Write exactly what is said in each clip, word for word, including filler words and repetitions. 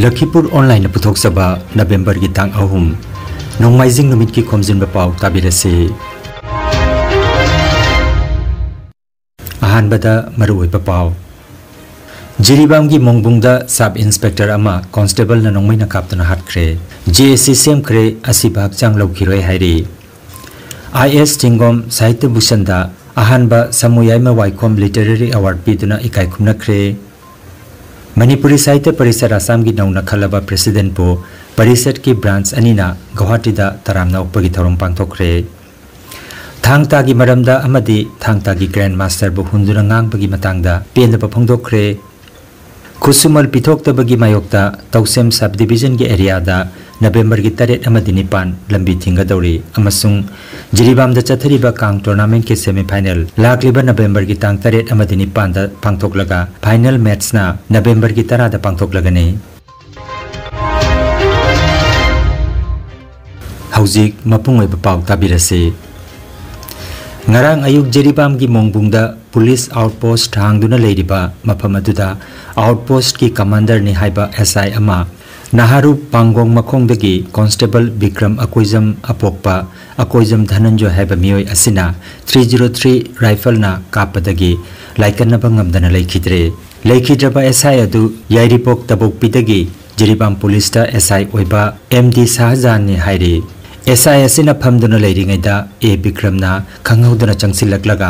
ꯂꯈꯤꯄꯨꯔ ꯑꯣꯟꯂꯥꯏꯟꯅ ꯄꯨꯊꯣꯛꯆꯕ ꯅꯕꯦꯝꯕꯔꯒꯤ ꯇꯥꯡ ꯑꯍꯨꯝ, ꯅꯣꯡꯃꯥꯏꯖꯤꯡ ꯅꯨꯃꯤꯠꯀꯤ ꯈꯣꯝꯖꯤꯟꯕ ꯄꯥꯎ ꯇꯥꯕꯤꯔꯁꯤ꯫ ꯑꯍꯥꯟꯕꯗ ꯃꯔꯨꯑꯣꯏꯕ ꯄꯥꯎ꯫ ꯖꯤꯔꯤꯕꯥꯝꯒꯤ ꯃꯣꯡꯕꯨꯡꯗ ꯁꯕ ꯏꯟꯁꯄꯦꯛꯇꯔ ꯑꯃ ꯀꯣꯟꯁꯇꯦꯕꯜꯅ ꯅꯣꯡꯃꯩꯅ ꯀꯥꯞꯇꯨꯅ ꯍꯥꯠꯈ꯭ꯔꯦ꯫ ꯖꯦ ꯑꯦꯁ ꯁꯤ ꯁꯦꯝꯈ꯭ꯔꯦ, ꯑꯁꯤꯕ ꯍꯛꯆꯥꯡ ꯂꯧꯈꯤꯔꯣꯏ ꯍꯥꯏꯔꯤ꯫ ꯑꯥꯏ ꯑꯦꯁ ꯆꯤꯡꯒꯣꯝ ꯁꯥꯍꯤꯇ꯭ꯌ ꯚꯨꯁꯟꯗ ꯑꯍꯥꯟꯕ ꯁꯃꯨ ꯌꯥꯏꯃ ꯋꯥꯏꯈꯣꯝ ꯂꯤꯇꯔꯦꯔꯤ ꯑꯦꯋꯥꯔꯗ ꯄꯤꯗꯨꯅ ꯏꯀꯥꯏ ꯈꯨꯝꯅꯈ꯭ꯔꯦ꯫ ꯃꯅꯤꯄꯨꯔꯤ ꯁꯥꯍꯤꯇ꯭ꯌ ꯄꯔꯤꯁꯠ ꯑꯁꯥꯝꯒꯤ ꯅꯧꯅ ꯈꯜꯂꯕ ꯄ꯭ꯔꯦꯁꯤꯗꯦꯟꯠꯄꯨ ꯄꯔꯤꯁꯠꯀꯤ ꯕ꯭ꯔꯥꯟꯆ ꯑꯅꯤꯅ ꯒꯧꯍꯥꯇꯤꯗ ꯇꯔꯥꯝꯅ ꯑꯣꯛꯄꯒꯤ ꯊꯧꯔꯝ ꯄꯥꯡꯊꯣꯛꯈ꯭ꯔꯦ꯫ ꯊꯥꯡ ꯇꯥꯒꯤ ꯃꯔꯝꯗ ꯑꯃꯗꯤ ꯊꯥꯡ ꯇꯥꯒꯤ ꯒ꯭ꯔꯥꯟꯗ ꯃꯥꯁꯇꯔꯕꯨ ꯍꯨꯟꯗꯨꯅ ꯉꯥꯡꯕꯒꯤ ꯃꯇꯥꯡꯗ ꯄꯦꯟꯗꯕ ꯐꯣꯡꯗꯣꯛꯈ꯭ꯔꯦ꯫ ꯈꯨꯠꯁꯨꯃꯜ ꯄꯤꯊꯣꯛꯇꯕꯒꯤ ꯃꯥꯌꯣꯛꯇ ꯇꯧꯁꯦꯝ ꯁꯕ ꯗꯤꯕꯤꯖꯟꯒꯤ ꯑꯦꯔꯤꯌꯥꯗ ꯅꯕꯦꯝꯕꯔꯒꯤ ꯇꯔꯦꯠ ꯑꯃꯗꯤ ꯅꯤꯄꯥꯟ ꯂꯝꯕꯤ ꯊꯤꯡꯒꯗꯧꯔꯤ ꯑꯃꯁꯨꯡ ꯖꯤꯔꯤꯕꯥꯝꯗ ꯆꯠꯊꯔꯤꯕ ꯀꯥꯡ ꯇꯣꯔꯅꯥꯃꯦꯟꯠꯀꯤ ꯁꯦꯃꯤꯐꯥꯏꯅꯦꯜ ꯂꯥꯛꯂꯤꯕ ꯅꯕꯦꯝꯕꯔꯒꯤ ꯇꯥꯡ ꯇꯔꯦꯠ ꯑꯃꯗꯤ ꯅꯤꯄꯥꯟꯗ ꯄꯥꯡꯊꯣꯛꯂꯒ ꯐꯥꯏꯅꯦꯜ ꯃꯦꯠꯆꯅ ꯅꯕꯦꯝꯕꯔꯒꯤ ꯇꯔꯥꯗ ꯄꯥꯡꯊꯣꯛꯂꯒꯅꯤ꯫ ꯍꯧꯖꯤꯛ ꯃꯄꯨꯡ ꯑꯣꯏꯕ ꯄꯥꯎ ꯇꯥꯕꯤꯔꯁꯤ꯫ ꯉꯔꯥꯡ ꯑꯌꯨꯛ ꯖꯤꯔꯤꯕꯥꯝꯒꯤ ꯃꯣꯡꯕꯨꯡꯗ ꯄꯨꯂꯤꯁ ꯑꯥꯎꯠꯄꯣꯁ꯭ꯠ ꯍꯥꯡꯗꯨꯅ ꯂꯩꯔꯤꯕ ꯃꯐꯝ ꯑꯗꯨꯗ ꯑꯥꯎꯠꯄꯣꯁ꯭ꯠꯀꯤ ꯀꯃꯥꯟꯗꯔꯅꯤ ꯍꯥꯏꯕ ꯑꯦꯁ ꯑꯥꯏ ꯑꯃ ꯅꯍꯥꯔꯨꯞ ꯄꯥꯡꯒꯣꯡ ꯃꯈꯣꯡꯗꯒꯤ ꯀꯣꯟꯁꯇꯦꯕꯜ ꯕꯤꯀ꯭ꯔꯝ ꯑꯀꯣꯏꯖꯝ ꯑꯄꯣꯛꯄ ꯑꯀꯣꯏꯖꯝ ꯙꯅꯟꯖꯣꯏ ꯍꯥꯏꯕ ꯃꯤꯑꯣꯏ ꯑꯁꯤꯅ ꯊ꯭ꯔꯤ ꯖꯤꯔꯣ ꯊ꯭ꯔꯤ ꯔꯥꯏꯐꯜꯅ ꯀꯥꯞꯄꯗꯒꯤ ꯂꯥꯏꯀꯠꯅꯕ ꯉꯝꯗꯅ ꯂꯩꯈꯤꯗ꯭ꯔꯦ꯫ ꯂꯩꯈꯤꯗ꯭ꯔꯕ ꯑꯦꯁ ꯑꯥꯏ ꯑꯗꯨ ꯌꯥꯏꯔꯤꯄꯣꯛ ꯇꯕꯣꯛꯄꯤꯗꯒꯤ ꯖꯤꯔꯤꯕꯥꯝ ꯄꯨꯂꯤꯁꯇ ꯑꯦꯁ ꯑꯥꯏ ꯑꯣꯏꯕ ꯑꯦꯝ ꯗꯤ ꯁꯍꯥꯖꯥꯟꯅꯤ ꯍꯥꯏꯔꯤ꯫ ꯑꯦꯁ ꯑꯥꯏ ꯑꯁꯤꯅ ꯐꯝꯗꯨꯅ ꯂꯩꯔꯤꯉꯩꯗ ꯑꯦ ꯕꯤꯀ꯭ꯔꯝꯅ ꯈꯪꯍꯧꯗꯅ ꯆꯪꯁꯤꯜꯂꯛꯂꯒ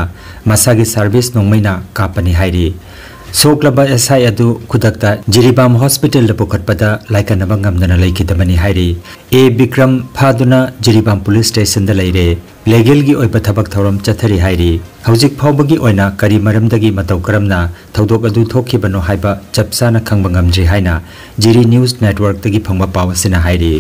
ꯃꯁꯥꯒꯤ ꯁꯥꯔꯚꯤꯁ ꯅꯣꯡꯃꯩꯅ ꯀꯥꯞꯄꯅꯤ ꯍꯥꯏꯔꯤ꯫ ꯁꯣꯛꯂꯕ ꯑꯦꯁ ꯑꯥꯏ ꯑꯗꯨ ꯈꯨꯗꯛꯇ ꯖꯤꯔꯤꯕꯥꯝ ꯍꯣꯁꯄꯤꯇꯥꯜꯗ ꯄꯨꯈꯠꯄꯗ ꯂꯥꯏꯀꯠꯅꯕ ꯉꯝꯗꯅ ꯂꯩꯈꯤꯗꯕꯅꯤ ꯍꯥꯏꯔꯤ꯫ ꯑꯦ ꯕꯤꯀ꯭ꯔꯝ ꯐꯥꯗꯨꯅ ꯖꯤꯔꯤꯕꯥꯝ ꯄꯨꯂꯤꯁ ꯁ꯭ꯇꯦꯁꯟꯗ ꯂꯩꯔꯦ꯫ ꯂꯤꯒꯦꯜꯒꯤ ꯑꯣꯏꯕ ꯊꯕꯛ ꯊꯧꯔꯝ ꯆꯠꯊꯔꯤ ꯍꯥꯏꯔꯤ꯫ ꯍꯧꯖꯤꯛ ꯐꯥꯎꯕꯒꯤ ꯑꯣꯏꯅ ꯀꯔꯤ ꯃꯔꯝꯗꯒꯤ ꯃꯇꯧ ꯀꯔꯝꯅ ꯊꯧꯗꯣꯛ ꯑꯗꯨ ꯊꯣꯛꯈꯤꯕꯅꯣ ꯍꯥꯏꯕ ꯆꯞ ꯆꯥꯅ ꯈꯪꯕ ꯉꯝꯗ꯭ꯔꯤ ꯍꯥꯏꯅ ꯖꯤꯔꯤ ꯅ꯭ꯌꯨꯁ ꯅꯦꯠꯋꯥꯔꯛꯇꯒꯤ ꯐꯪꯕ ꯄꯥꯎ ꯑꯁꯤꯅ ꯍꯥꯏꯔꯤ꯫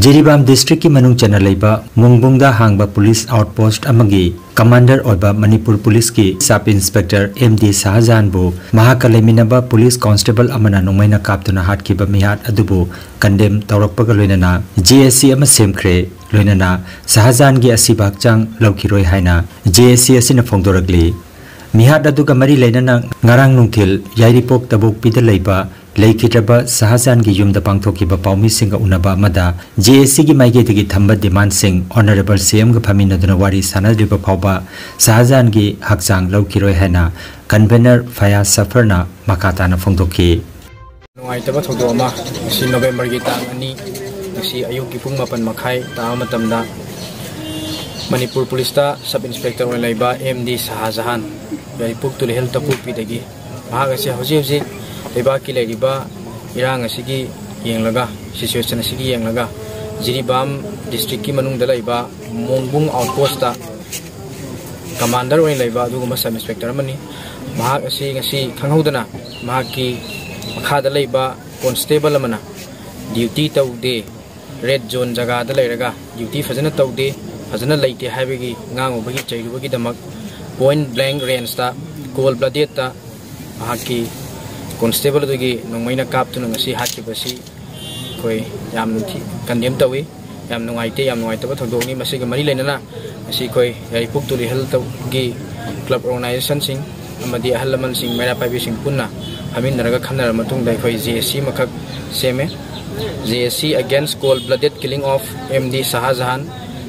ꯖꯤꯔꯤꯕꯥꯝ ꯗꯤꯁꯇ꯭ꯔꯤꯛꯀꯤ ꯃꯅꯨꯡ ꯆꯟꯅ ꯂꯩꯕ ꯃꯨꯡꯕꯨꯡꯗ ꯍꯥꯡꯕ ꯄꯨꯂꯤꯁ ꯑꯥꯎꯠꯄꯣꯁ꯭ꯠ ꯑꯃꯒꯤ ꯀꯃꯥꯟꯗꯔ ꯑꯣꯏꯕ ꯃꯅꯤꯄꯨꯔ ꯄꯨꯂꯤꯁꯀꯤ ꯁꯕ ꯏꯟꯁꯄꯦꯛꯇꯔ ꯑꯦꯝ ꯗꯤ ꯁꯍꯥꯖꯥꯟꯕꯨ ꯃꯍꯥꯛꯀ ꯂꯩꯃꯤꯟꯅꯕ ꯄꯨꯂꯤꯁ ꯀꯣꯟꯁꯇꯦꯕꯜ ꯑꯃꯅ ꯅꯣꯡꯃꯩꯅ ꯀꯥꯞꯇꯨꯅ ꯍꯥꯠꯈꯤꯕ ꯃꯤꯍꯥꯠ ꯑꯗꯨꯕꯨ ꯀꯟꯗꯦꯝ ꯇꯧꯔꯛꯄꯒ ꯂꯣꯏꯅꯅ ꯖꯦ ꯑꯦꯁ ꯁꯤ ꯑꯃ ꯁꯦꯝꯈ꯭ꯔꯦ꯫ ꯂꯣꯏꯅꯅ ꯁꯍꯥꯖꯥꯟꯒꯤ ꯑꯁꯤꯕ ꯍꯛꯆꯥꯡ ꯂꯧꯈꯤꯔꯣꯏ ꯍꯥꯏꯅ ꯖꯦ ꯑꯦꯁ ꯁꯤ ꯑꯁꯤꯅ ꯐꯣꯡꯗꯣꯔꯛꯂꯤ꯫ ꯃꯤꯍꯥꯠ ꯑꯗꯨꯒ ꯃꯔꯤ ꯂꯩꯅꯅ ꯉꯔꯥꯡ ꯅꯨꯡꯊꯤꯜ ꯌꯥꯏꯔꯤꯄꯣꯛ ꯇꯕꯣꯛꯄꯤꯗ ꯂꯩꯕ ꯂꯩꯈꯤꯗ꯭ꯔꯕ ꯁꯍꯥꯖꯥꯟꯒꯤ ꯌꯨꯝꯗ ꯄꯥꯡꯊꯣꯛꯈꯤꯕ ꯄꯥꯎꯃꯤꯁꯤꯡꯒ ꯎꯅꯕ ꯑꯃꯗ ꯖꯦ ꯑꯦꯁ ꯁꯤꯒꯤ ꯃꯥꯏꯀꯩꯗꯒꯤ ꯊꯝꯕ ꯗꯤꯃꯥꯟꯁꯤꯡ ꯑꯣꯅꯔꯦꯕꯜ ꯁꯤ ꯑꯦꯝꯒ ꯐꯝꯃꯤꯟꯅꯗꯨꯅ ꯋꯥꯔꯤ ꯁꯥꯟꯅꯗ꯭ꯔꯤꯕ ꯐꯥꯎꯕ ꯁꯍꯥꯖꯥꯟꯒꯤ ꯍꯛꯆꯥꯡ ꯂꯧꯈꯤꯔꯣꯏ ꯍꯥꯏꯅ ꯀꯟꯚꯦꯅꯔ ꯐꯌꯥꯖ ꯁꯐꯔꯅ ꯃꯈꯥ ꯇꯥꯅ ꯐꯣꯡꯗꯣꯛꯈꯤ꯫ ꯅꯨꯡꯉꯥꯏꯇꯕ ꯊꯧꯗꯣꯛ ꯑꯃ, ꯉꯁꯤ ꯅꯣꯕꯦꯝꯕꯔꯒꯤ ꯇꯥꯡ ꯑꯅꯤ, ꯉꯁꯤ ꯑꯌꯨꯛꯀꯤ ꯄꯨꯡ ꯃꯥꯄꯟ ꯃꯈꯥꯏ ꯇꯥꯕ ꯃꯇꯝꯗ ꯃꯅꯤꯄꯨꯔ ꯄꯨꯂꯤꯁꯇ ꯁꯕ ꯏꯟꯁꯄꯦꯛꯇꯔ ꯑꯣꯏꯅ ꯂꯩꯕ ꯑꯦꯝ ꯗꯤ ꯁꯍꯥꯖꯍꯥꯟ, ꯌꯥꯏꯔꯤꯄꯣꯛ ꯇꯨꯂꯤꯍꯜ ꯇꯄꯣꯛꯄꯤꯗꯒꯤ, ꯃꯍꯥꯛ ꯑꯁꯤ ꯍꯧꯖꯤꯛ ꯍꯧꯖꯤꯛ ꯂꯩꯕꯥꯛꯀꯤ ꯂꯩꯔꯤꯕ ꯏꯔꯥꯡ ꯑꯁꯤꯒꯤ ꯌꯦꯡꯂꯒ, ꯁꯤꯆꯨꯋꯦꯁꯟ ꯑꯁꯤꯒꯤ ꯌꯦꯡꯂꯒ, ꯖꯤꯔꯤꯕꯥꯝ ꯗꯤꯁꯇ꯭ꯔꯤꯛꯀꯤ ꯃꯅꯨꯡꯗ ꯂꯩꯕ ꯃꯣꯡꯕꯨꯡ ꯑꯥꯎꯠꯄꯣꯁꯇ ꯀꯃꯥꯟꯗꯔ ꯑꯣꯏꯅ ꯂꯩꯕ ꯑꯗꯨꯒꯨꯝꯕ ꯁꯕ ꯏꯟꯁꯄꯦꯛꯇꯔ ꯑꯃꯅꯤ꯫ ꯃꯍꯥꯛ ꯑꯁꯤ ꯉꯁꯤ ꯈꯪꯍꯧꯗꯅ ꯃꯍꯥꯛꯀꯤ ꯃꯈꯥꯗ ꯂꯩꯕ ꯀꯣꯟꯁꯇꯦꯕꯜ ꯑꯃꯅ ꯗ꯭ꯌꯨꯇꯤ ꯇꯧꯗꯦ, ꯔꯦꯗ ꯖꯣꯟ ꯖꯒꯥꯗ ꯂꯩꯔꯒ ꯗ꯭ꯌꯨꯇꯤ ꯐꯖꯅ ꯇꯧꯗꯦ, ꯐꯖꯅ ꯂꯩꯇꯦ ꯍꯥꯏꯕꯒꯤ ꯉꯥꯡꯉꯨꯕꯒꯤ ꯆꯩꯔꯨꯕꯒꯤꯗꯃꯛ ꯄꯣꯏꯟ ꯕ꯭ꯂꯦꯡ ꯔꯦꯟꯖꯇ, ꯀꯣꯜ ꯕ꯭ꯂꯗꯦꯠꯇ ꯃꯍꯥꯛꯀꯤ ꯀꯣꯟꯁꯇꯦꯕꯜ ꯑꯗꯨꯒꯤ ꯅꯣꯡꯃꯩꯅ ꯀꯥꯞꯇꯨꯅ ꯉꯁꯤ ꯍꯥꯠꯈꯤꯕꯁꯤ ꯑꯩꯈꯣꯏ ꯌꯥꯝꯅ ꯊꯤ-, ꯀꯟꯗꯦꯝ ꯇꯧꯏ꯫ ꯌꯥꯝ ꯅꯨꯡꯉꯥꯏꯇꯦ, ꯌꯥꯝ ꯅꯨꯡꯉꯥꯏꯇꯕ ꯊꯧꯗꯣꯛꯅꯤ꯫ ꯃꯁꯤꯒ ꯃꯔꯤ ꯂꯩꯅꯅ ꯉꯁꯤ ꯑꯩꯈꯣꯏ ꯌꯥꯏꯔꯤꯄꯣꯛ ꯇꯨꯂꯤꯍꯜꯒꯤ ꯀ꯭ꯂꯕ ꯑꯣꯔꯒꯅꯥꯏꯖꯦꯁꯟꯁꯤꯡ ꯑꯃꯗꯤ ꯑꯍꯜ ꯂꯃꯟꯁꯤꯡ, ꯃꯩꯔꯥ ꯄꯥꯏꯕꯤꯁꯤꯡ ꯄꯨꯟꯅ ꯐꯝꯃꯤꯟꯅꯔꯒ ꯈꯟꯅꯔꯕ ꯃꯇꯨꯡꯗ ꯑꯩꯈꯣꯏ ꯖꯦ ꯑꯦꯁ ꯁꯤ ꯑꯃꯈꯛ ꯁꯦꯝꯃꯦ꯫ ꯖꯦ ꯑꯦꯁ ꯁꯤ Against Cold Blooded Killing of M D Shah Jahan,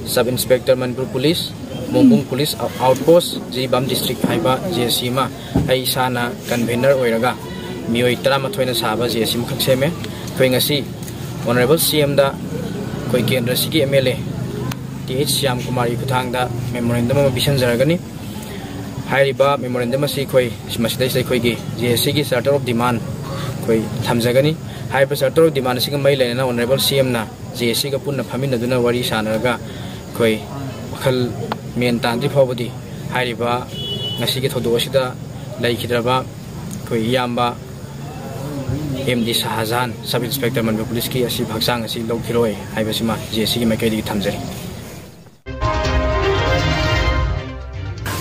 Sub Inspector Manipur Police, ꯃꯣꯡꯕꯨꯡ ꯄꯨꯂꯤꯁ ꯑꯥꯎꯠꯄꯣꯁ, ꯖꯤꯔꯤꯕꯥꯝ ꯗꯤꯁꯇ꯭ꯔꯤꯛ ꯍꯥꯏꯕ ꯖꯦ ꯑꯦꯁ ꯁꯤ ꯑꯃ ꯑꯩ ꯏꯁꯥꯅ ꯀꯟꯚꯦꯅꯔ ꯑꯣꯏꯔꯒ ꯃꯤꯑꯣꯏ ꯇꯔꯥꯃꯥꯊꯣꯏꯅ ꯁꯥꯕ ꯖꯦ ꯑꯦꯁ ꯁꯤ ꯑꯃꯈꯛ ꯁꯦꯝꯃꯦ꯫ ꯑꯩꯈꯣꯏ ꯉꯁꯤ ꯑꯣꯅꯔꯦꯕꯜ ꯁꯤ ꯑꯦꯝꯗ ꯑꯩꯈꯣꯏ ꯀꯦꯟꯗ꯭ꯔꯁꯤꯒꯤ M L A T H Shyam ꯀꯨꯃꯥꯔꯒꯤ ꯈꯨꯠꯊꯥꯡꯗ ꯃꯦꯃꯣꯔꯦꯟꯗꯝ ꯑꯃ ꯄꯤꯁꯤꯟꯖꯔꯒꯅꯤ꯫ ꯍꯥꯏꯔꯤꯕ ꯃꯦꯃꯣꯔꯦꯟꯗꯝ ꯑꯁꯤ ꯑꯩꯈꯣꯏ ꯃꯁꯤꯗꯩꯁꯤꯗ ꯑꯩꯈꯣꯏꯒꯤ ꯖꯦ ꯑꯦꯁ ꯁꯤꯒꯤ ꯆꯥꯔꯇꯔ ꯑꯣꯐ ꯗꯤꯃꯥꯟ ꯑꯩꯈꯣꯏ ꯊꯝꯖꯒꯅꯤ꯫ ꯍꯥꯏꯔꯤꯕ ꯆꯥꯔꯇꯔ ꯑꯣꯐ ꯗꯤꯃꯥꯟ ꯑꯁꯤꯒ ꯃꯔꯤ ꯂꯩꯅꯅ ꯑꯣꯅꯔꯦꯕꯜ ꯁꯤ ꯑꯦꯝꯅ ꯖꯦ ꯑꯦꯁ ꯁꯤꯒ ꯄꯨꯟꯅ ꯐꯝꯃꯤꯟꯅꯗꯨꯅ ꯋꯥꯔꯤ ꯁꯥꯟꯅꯔꯒ ꯑꯩꯈꯣꯏ ꯋꯥꯈꯜ ꯃꯦꯟ ꯇꯥꯟꯗ꯭ꯔꯤ ꯐꯥꯎꯕꯗꯤ ꯍꯥꯏꯔꯤꯕ ꯉꯁꯤꯒꯤ ꯊꯧꯗꯣꯛ ꯑꯁꯤꯗ ꯂꯩꯈꯤꯗ꯭ꯔꯕ ꯑꯩꯈꯣꯏ ꯏꯌꯥꯝꯕ M D Shahjahan, sub inspector Manipur ꯄꯨꯂꯤꯁꯀꯤ ꯑꯁꯤ ꯍꯛꯆꯥꯡ ꯑꯁꯤ ꯂꯧꯈꯤꯔꯣꯏ ꯍꯥꯏꯕꯁꯤꯃ ꯖꯦ ꯑꯦꯁ ꯁꯤꯒꯤ ꯃꯥꯏꯀꯩꯗꯒꯤ ꯊꯝꯖꯔꯤ꯫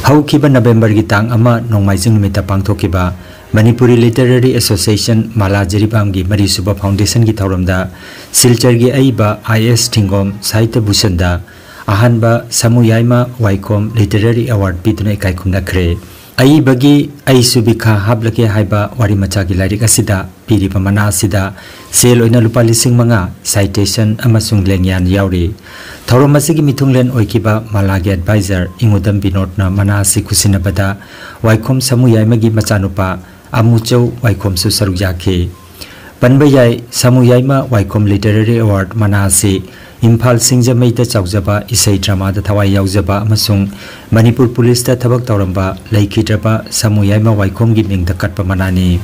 ꯍꯧꯈꯤꯕ ꯅꯕꯦꯝꯕꯔꯒꯤ ꯇꯥꯡ ꯑꯃ ꯅꯣꯡꯃꯥꯏꯖꯤꯡ ꯅꯨꯃꯤꯠꯇ ꯄꯥꯡꯊꯣꯛꯈꯤꯕ ꯃꯅꯤꯄꯨꯔꯤ ꯂꯤꯇꯔꯦꯔꯤ ꯑꯦꯁꯣꯁꯤꯌꯦꯁꯟ ꯃꯥꯂꯥ ꯖꯤꯔꯤꯕꯥꯝꯒꯤ ꯃꯔꯤꯁꯨꯕ ꯐꯥꯎꯟꯗꯦꯁꯟꯒꯤ ꯊꯧꯔꯝꯗ ꯁꯤꯜꯆꯔꯒꯤ ꯑꯏꯕ ꯑꯥꯏ ꯑꯦꯁ ꯊꯤꯡꯒꯣꯝ ꯁꯥꯍꯤꯇ꯭ꯌ ꯚꯨꯁꯟꯗ ꯑꯍꯥꯟꯕ ꯁꯃꯨ ꯌꯥꯏꯃ ꯋꯥꯏꯈꯣꯝ ꯂꯤꯇꯔꯦꯔꯤ ꯑꯦꯋꯥꯔꯗ ꯄꯤꯗꯨꯅ ꯏꯀꯥꯏ ꯈꯨꯝꯅꯈ꯭ꯔꯦ꯫ ꯑꯏꯕꯒꯤ ꯑꯩꯁꯨ ꯕꯤꯈꯥ ꯍꯥꯞꯂꯒꯦ ꯍꯥꯏꯕ ꯋꯥꯔꯤ ꯃꯆꯥꯒꯤ ꯂꯥꯏꯔꯤꯛ ꯑꯁꯤꯗ ꯄꯤꯔꯤꯕ ꯃꯅꯥ ꯑꯁꯤꯗ ꯁꯦꯜ ꯑꯣꯏꯅ ꯂꯨꯄꯥ ꯂꯤꯁꯤꯡ ꯃꯉꯥ, citation ꯑꯃꯁꯨꯡ ꯂꯦꯡꯌꯥꯟ ꯌꯥꯎꯔꯤ꯫ ꯊꯧꯔꯝ ꯑꯁꯤꯒꯤ ꯃꯤꯊꯨꯡꯂꯦꯟ ꯑꯣꯏꯈꯤꯕ ꯃꯥꯂꯥꯒꯤ advisor ꯏꯉꯨꯗꯝ ꯕꯤꯅꯣꯗꯅ ꯃꯅꯥ ꯑꯁꯤ ꯈꯨꯠꯁꯤꯟꯅꯕꯗ ꯋꯥꯏꯈꯣꯝ ꯁꯥꯃꯨ ꯌꯥꯏꯃꯒꯤ ꯃꯆꯥꯅꯨꯄꯥ ꯑꯃꯨꯆꯧ ꯋꯥꯏꯈꯣꯝꯁꯨ ꯁꯔꯨꯛ ꯌꯥꯈꯤ꯫ ꯄꯟꯕ ꯌꯥꯏ, ꯁꯥꯃꯨ ꯌꯥꯏꯃ ꯋꯥꯏꯈꯣꯝ Literary Award ꯃꯅꯥ ꯑꯁꯤ ꯏꯝꯐꯥꯜ ꯁꯤꯡꯖꯃꯩꯗ ꯆꯥꯎꯖꯕ ꯏꯁꯩ dramaꯗ ꯊꯋꯥꯏ ꯌꯥꯎꯖꯕ ꯑꯃꯁꯨꯡ ꯃꯅꯤꯄꯨꯔ ꯄꯨꯂꯤꯁꯇ ꯊꯕꯛ ꯇꯧꯔꯝꯕ ꯂꯩꯈꯤꯗ꯭ꯔꯕ ꯁꯥꯃꯨ ꯌꯥꯏꯃ ꯋꯥꯏꯈꯣꯝꯒꯤ ꯃꯤꯡꯗ ꯀꯠꯄ ꯃꯅꯥꯅꯤ꯫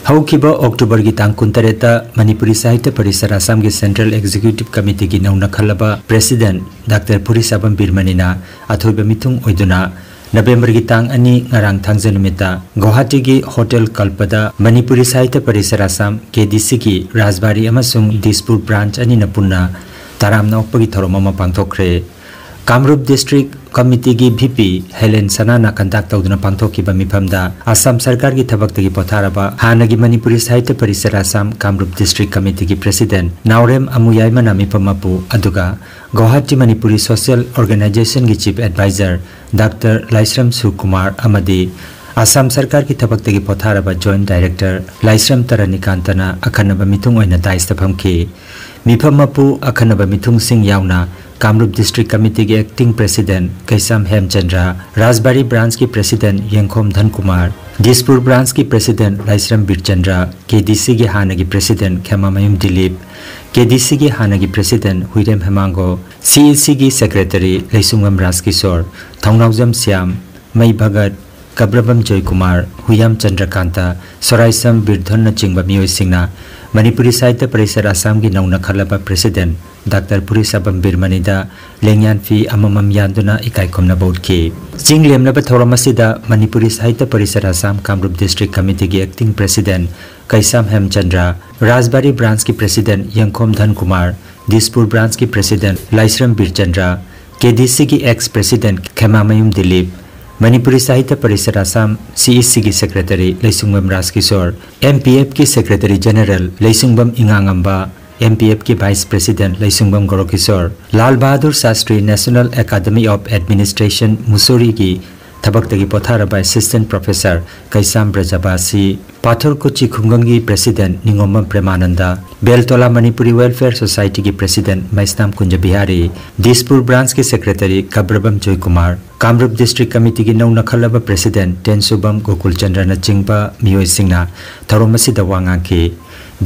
ꯍꯧꯈꯤꯕ ꯑꯣꯛꯇꯣꯕꯔꯒꯤ ꯇꯥꯡ ꯀꯨꯟꯇꯔꯦꯠꯇ ꯃꯅꯤꯄꯨꯔꯤ ꯁꯥꯍꯤꯇ꯭ꯌ ꯄꯔꯤꯁꯗ ꯑꯁꯥꯝꯒꯤ Central Executive Committeeꯒꯤ ꯅꯧꯅ ꯈꯜꯂꯕ President Doctor ꯐꯨꯔꯤꯁꯥꯕꯝ ꯕꯤꯔꯃꯅꯤꯅ ꯑꯊꯣꯏꯕ ꯃꯤꯊꯨꯡ ꯑꯣꯏꯗꯨꯅ ꯅꯕꯦꯝꯕꯔꯒꯤ ꯇꯥꯡ ꯑꯅꯤ, ꯉꯔꯥꯡ ꯊꯥꯡꯖ ꯅꯨꯃꯤꯠꯇ ꯒꯨꯋꯥꯍꯥꯇꯤꯒꯤ ꯍꯣꯇꯦꯜ ꯀꯜꯄꯗ ꯃꯅꯤꯄꯨꯔꯤ ꯁꯥꯍꯤꯇ꯭ꯌ ꯄꯔꯤꯁꯗ ꯑꯁꯥꯝ, KDCꯒꯤ ꯔꯥꯖꯕꯥꯔꯤ ꯑꯃꯁꯨꯡ ꯗꯤꯁꯄꯨꯔ branch ꯑꯅꯤꯅ ꯄꯨꯟꯅ ꯇꯔꯥꯝꯅ ꯑꯣꯛꯄꯒꯤ ꯊꯧꯔꯝ ꯑꯃ ꯄꯥꯡꯊꯣꯛꯈ꯭ꯔꯦ꯫ Kamrup District Committeeꯒꯤ VP Helen ꯁꯅꯥꯅ conduct ꯇꯧꯗꯨꯅ ꯄꯥꯡꯊꯣꯛꯈꯤꯕ ꯃꯤꯐꯝꯗ ꯑꯁꯥꯝ ꯁꯔꯀꯥꯔꯒꯤ ꯊꯕꯛꯇꯒꯤ ꯄꯣꯊꯥꯔꯕ ꯍꯥꯟꯅꯒꯤ ꯃꯅꯤꯄꯨꯔꯤ ꯁꯥꯍꯤꯇ꯭ꯌ ꯄꯔꯤꯁꯗ ꯑꯁꯥꯝ ꯀꯥꯝꯔꯨꯞ District Committeeꯒꯤ President ꯅꯥꯎꯔꯦꯝ ꯑꯃꯨꯌꯥꯏꯃꯅ ꯃꯤꯐꯝ ꯃꯄꯨ, ꯑꯗꯨꯒ Guwahati Manipuri Social Organizationꯒꯤ Chief Advisor Doctor ꯂꯥꯏꯁ꯭ꯔꯝ ꯁꯨꯀꯨꯃꯥꯔ ꯑꯃꯗꯤ ꯑꯁꯥꯝ ꯁꯔꯀꯥꯔꯒꯤ ꯊꯕꯛꯇꯒꯤ ꯄꯣꯊꯥꯔꯕ Joint Director ꯂꯥꯏꯁ꯭ꯔꯝ ꯇꯔꯥꯅꯤꯀꯥꯟꯇꯅ ꯑꯈꯟꯅꯕ ꯃꯤꯊꯨꯡ ꯑꯣꯏꯅ daisꯇ ꯐꯝꯈꯤ꯫ ꯃꯤꯐꯝ ꯃꯄꯨ, ꯑꯈꯟꯅꯕ ꯃꯤꯊꯨꯡꯁꯤꯡ ꯌꯥꯎꯅ ꯀꯥꯝꯔꯨꯞ District Committeeꯒꯤ Acting President ꯀꯩꯁꯥꯝ ꯍꯦꯝꯆꯟꯗ꯭ꯔ, ꯔꯥꯖꯕꯥꯔꯤ Branchꯀꯤ President ꯌꯦꯡꯈꯣꯝ ꯙꯟꯀꯨꯃꯥꯔ, ꯗꯤꯁꯄꯨꯔ Branchꯀꯤ President ꯂꯥꯏꯁ꯭ꯔꯝ ꯕꯤꯔꯆꯟꯗ꯭ꯔ, KDCꯒꯤ ꯍꯥꯟꯅꯒꯤ President ꯈꯦꯃꯥꯃꯌꯨꯝ ꯗꯤꯂꯤꯞ, KDCꯒꯤ ꯍꯥꯟꯅꯒꯤ President ꯍꯨꯏꯔꯦꯝ ꯍꯦꯃꯥꯡꯒꯣ, CECꯒꯤ Secretary ꯂꯩꯁꯨꯡꯕꯝ ꯔꯥꯖꯀꯤꯁꯣꯔ, ꯊꯧꯅꯥꯎꯖꯝ ꯁ꯭ꯌꯥꯝ, ꯃꯩ ꯚꯒꯠ, ꯀꯕ꯭ꯔꯕꯝ ꯖꯣꯏꯀꯨꯃꯥꯔ, ꯍꯨꯌꯥꯝ ꯆꯟꯗ꯭ꯔꯀꯥꯟꯇ, ꯁꯣꯔꯥꯏꯁꯝ ꯕꯤꯔꯙꯟꯅꯆꯤꯡꯕ ꯃꯤꯑꯣꯏꯁꯤꯡꯅ ꯃꯅꯤꯄꯨꯔꯤ ꯁꯥꯍꯤꯇ꯭ꯌ ꯄꯔꯤꯁꯗ ꯑꯁꯥꯝꯒꯤ ꯅꯧꯅ ꯈꯜꯂꯕ President Doctor ꯐꯨꯔꯤꯁꯥꯕꯝ ꯕꯤꯔꯃꯅꯤꯗ ꯂꯦꯡꯌꯥꯟ ꯐꯤ ꯑꯃꯃꯝ ꯌꯥꯟꯗꯨꯅ ꯏꯀꯥꯏ ꯈꯨꯝꯅꯕ ꯎꯠꯈꯤ꯫ ꯆꯤꯡ ꯂꯦꯝꯅꯕ ꯊꯧꯔꯝ ꯑꯁꯤꯗ Manipuri Sahitya Parishad Assam Kamrup District Committeeꯒꯤ Acting President ꯀꯩꯁꯥꯝ ꯍꯦꯝꯆꯟꯗ꯭ꯔ, ꯔꯥꯖꯕꯥꯔꯤ Branchꯀꯤ President ꯌꯦꯡꯈꯣꯝ ꯙꯟꯀꯨꯃꯥꯔ, ꯗꯤꯁꯄꯨꯔ Branchꯀꯤ President ꯂꯥꯏꯁ꯭ꯔꯝ ꯕꯤꯔꯆꯟꯗ꯭ꯔ, KDCꯒꯤ Ex President ꯈꯦꯃꯥꯃꯌꯨꯝ ꯗꯤꯂꯤꯞ, ꯃꯅꯤꯄꯨꯔꯤ ꯁꯥꯍꯤꯇ꯭ꯌ ꯄꯔꯤꯁꯗ ꯑꯁꯥꯝ, CECꯒꯤ Secretary ꯂꯩꯁꯨꯡꯕꯝ ꯔꯥꯖꯀꯤꯁꯣꯔ, MPFꯀꯤ Secretary General ꯂꯩꯁꯨꯡꯕꯝ ꯏꯉꯥꯉꯝꯕ, ꯑꯦꯝ ꯄꯤ ꯑꯦꯐꯀꯤ Vice President Leishingbam Gourakishore, Lal Bahadur Shastri National Academy of Administration ꯃꯨꯁꯣꯔꯤꯒꯤ ꯊꯕꯛꯇꯒꯤ ꯄꯣꯊꯥꯔꯕ Assistant Professor ꯀꯩꯁꯥꯝ ꯕ꯭ꯔꯖꯕꯥꯁꯤ, ꯄꯥꯊꯣꯔ ꯀꯣꯆꯤ ꯈꯨꯡꯒꯪꯒꯤ President ꯅꯤꯉꯣꯝꯕꯝ ꯄ꯭ꯔꯦꯃꯥꯅꯟꯗ, ꯕꯦꯜꯇꯣꯂꯥ ꯃꯅꯤꯄꯨꯔꯤ Welfare Society ꯒꯤ President ꯃꯩꯁꯅꯥꯝ ꯀꯨꯟꯖ ꯕꯤꯍꯥꯔꯤ, ꯗꯤꯁꯄꯨꯔ Branch ꯀꯤ Secretary ꯀꯕ꯭ꯔꯕꯝ Joykumar, Kamrup District Committee ꯒꯤ ꯅꯧꯅ ꯈꯜꯂꯕ President ꯇꯦꯟꯁꯨꯕꯝ ꯒꯣꯀꯨꯜꯆꯟꯗ꯭ꯔꯅꯆꯤꯡꯕ ꯃꯤꯑꯣꯏꯁꯤꯡꯅ ꯊꯧꯔꯝ ꯑꯁꯤꯗ ꯋꯥ ꯉꯥꯡꯈꯤ꯫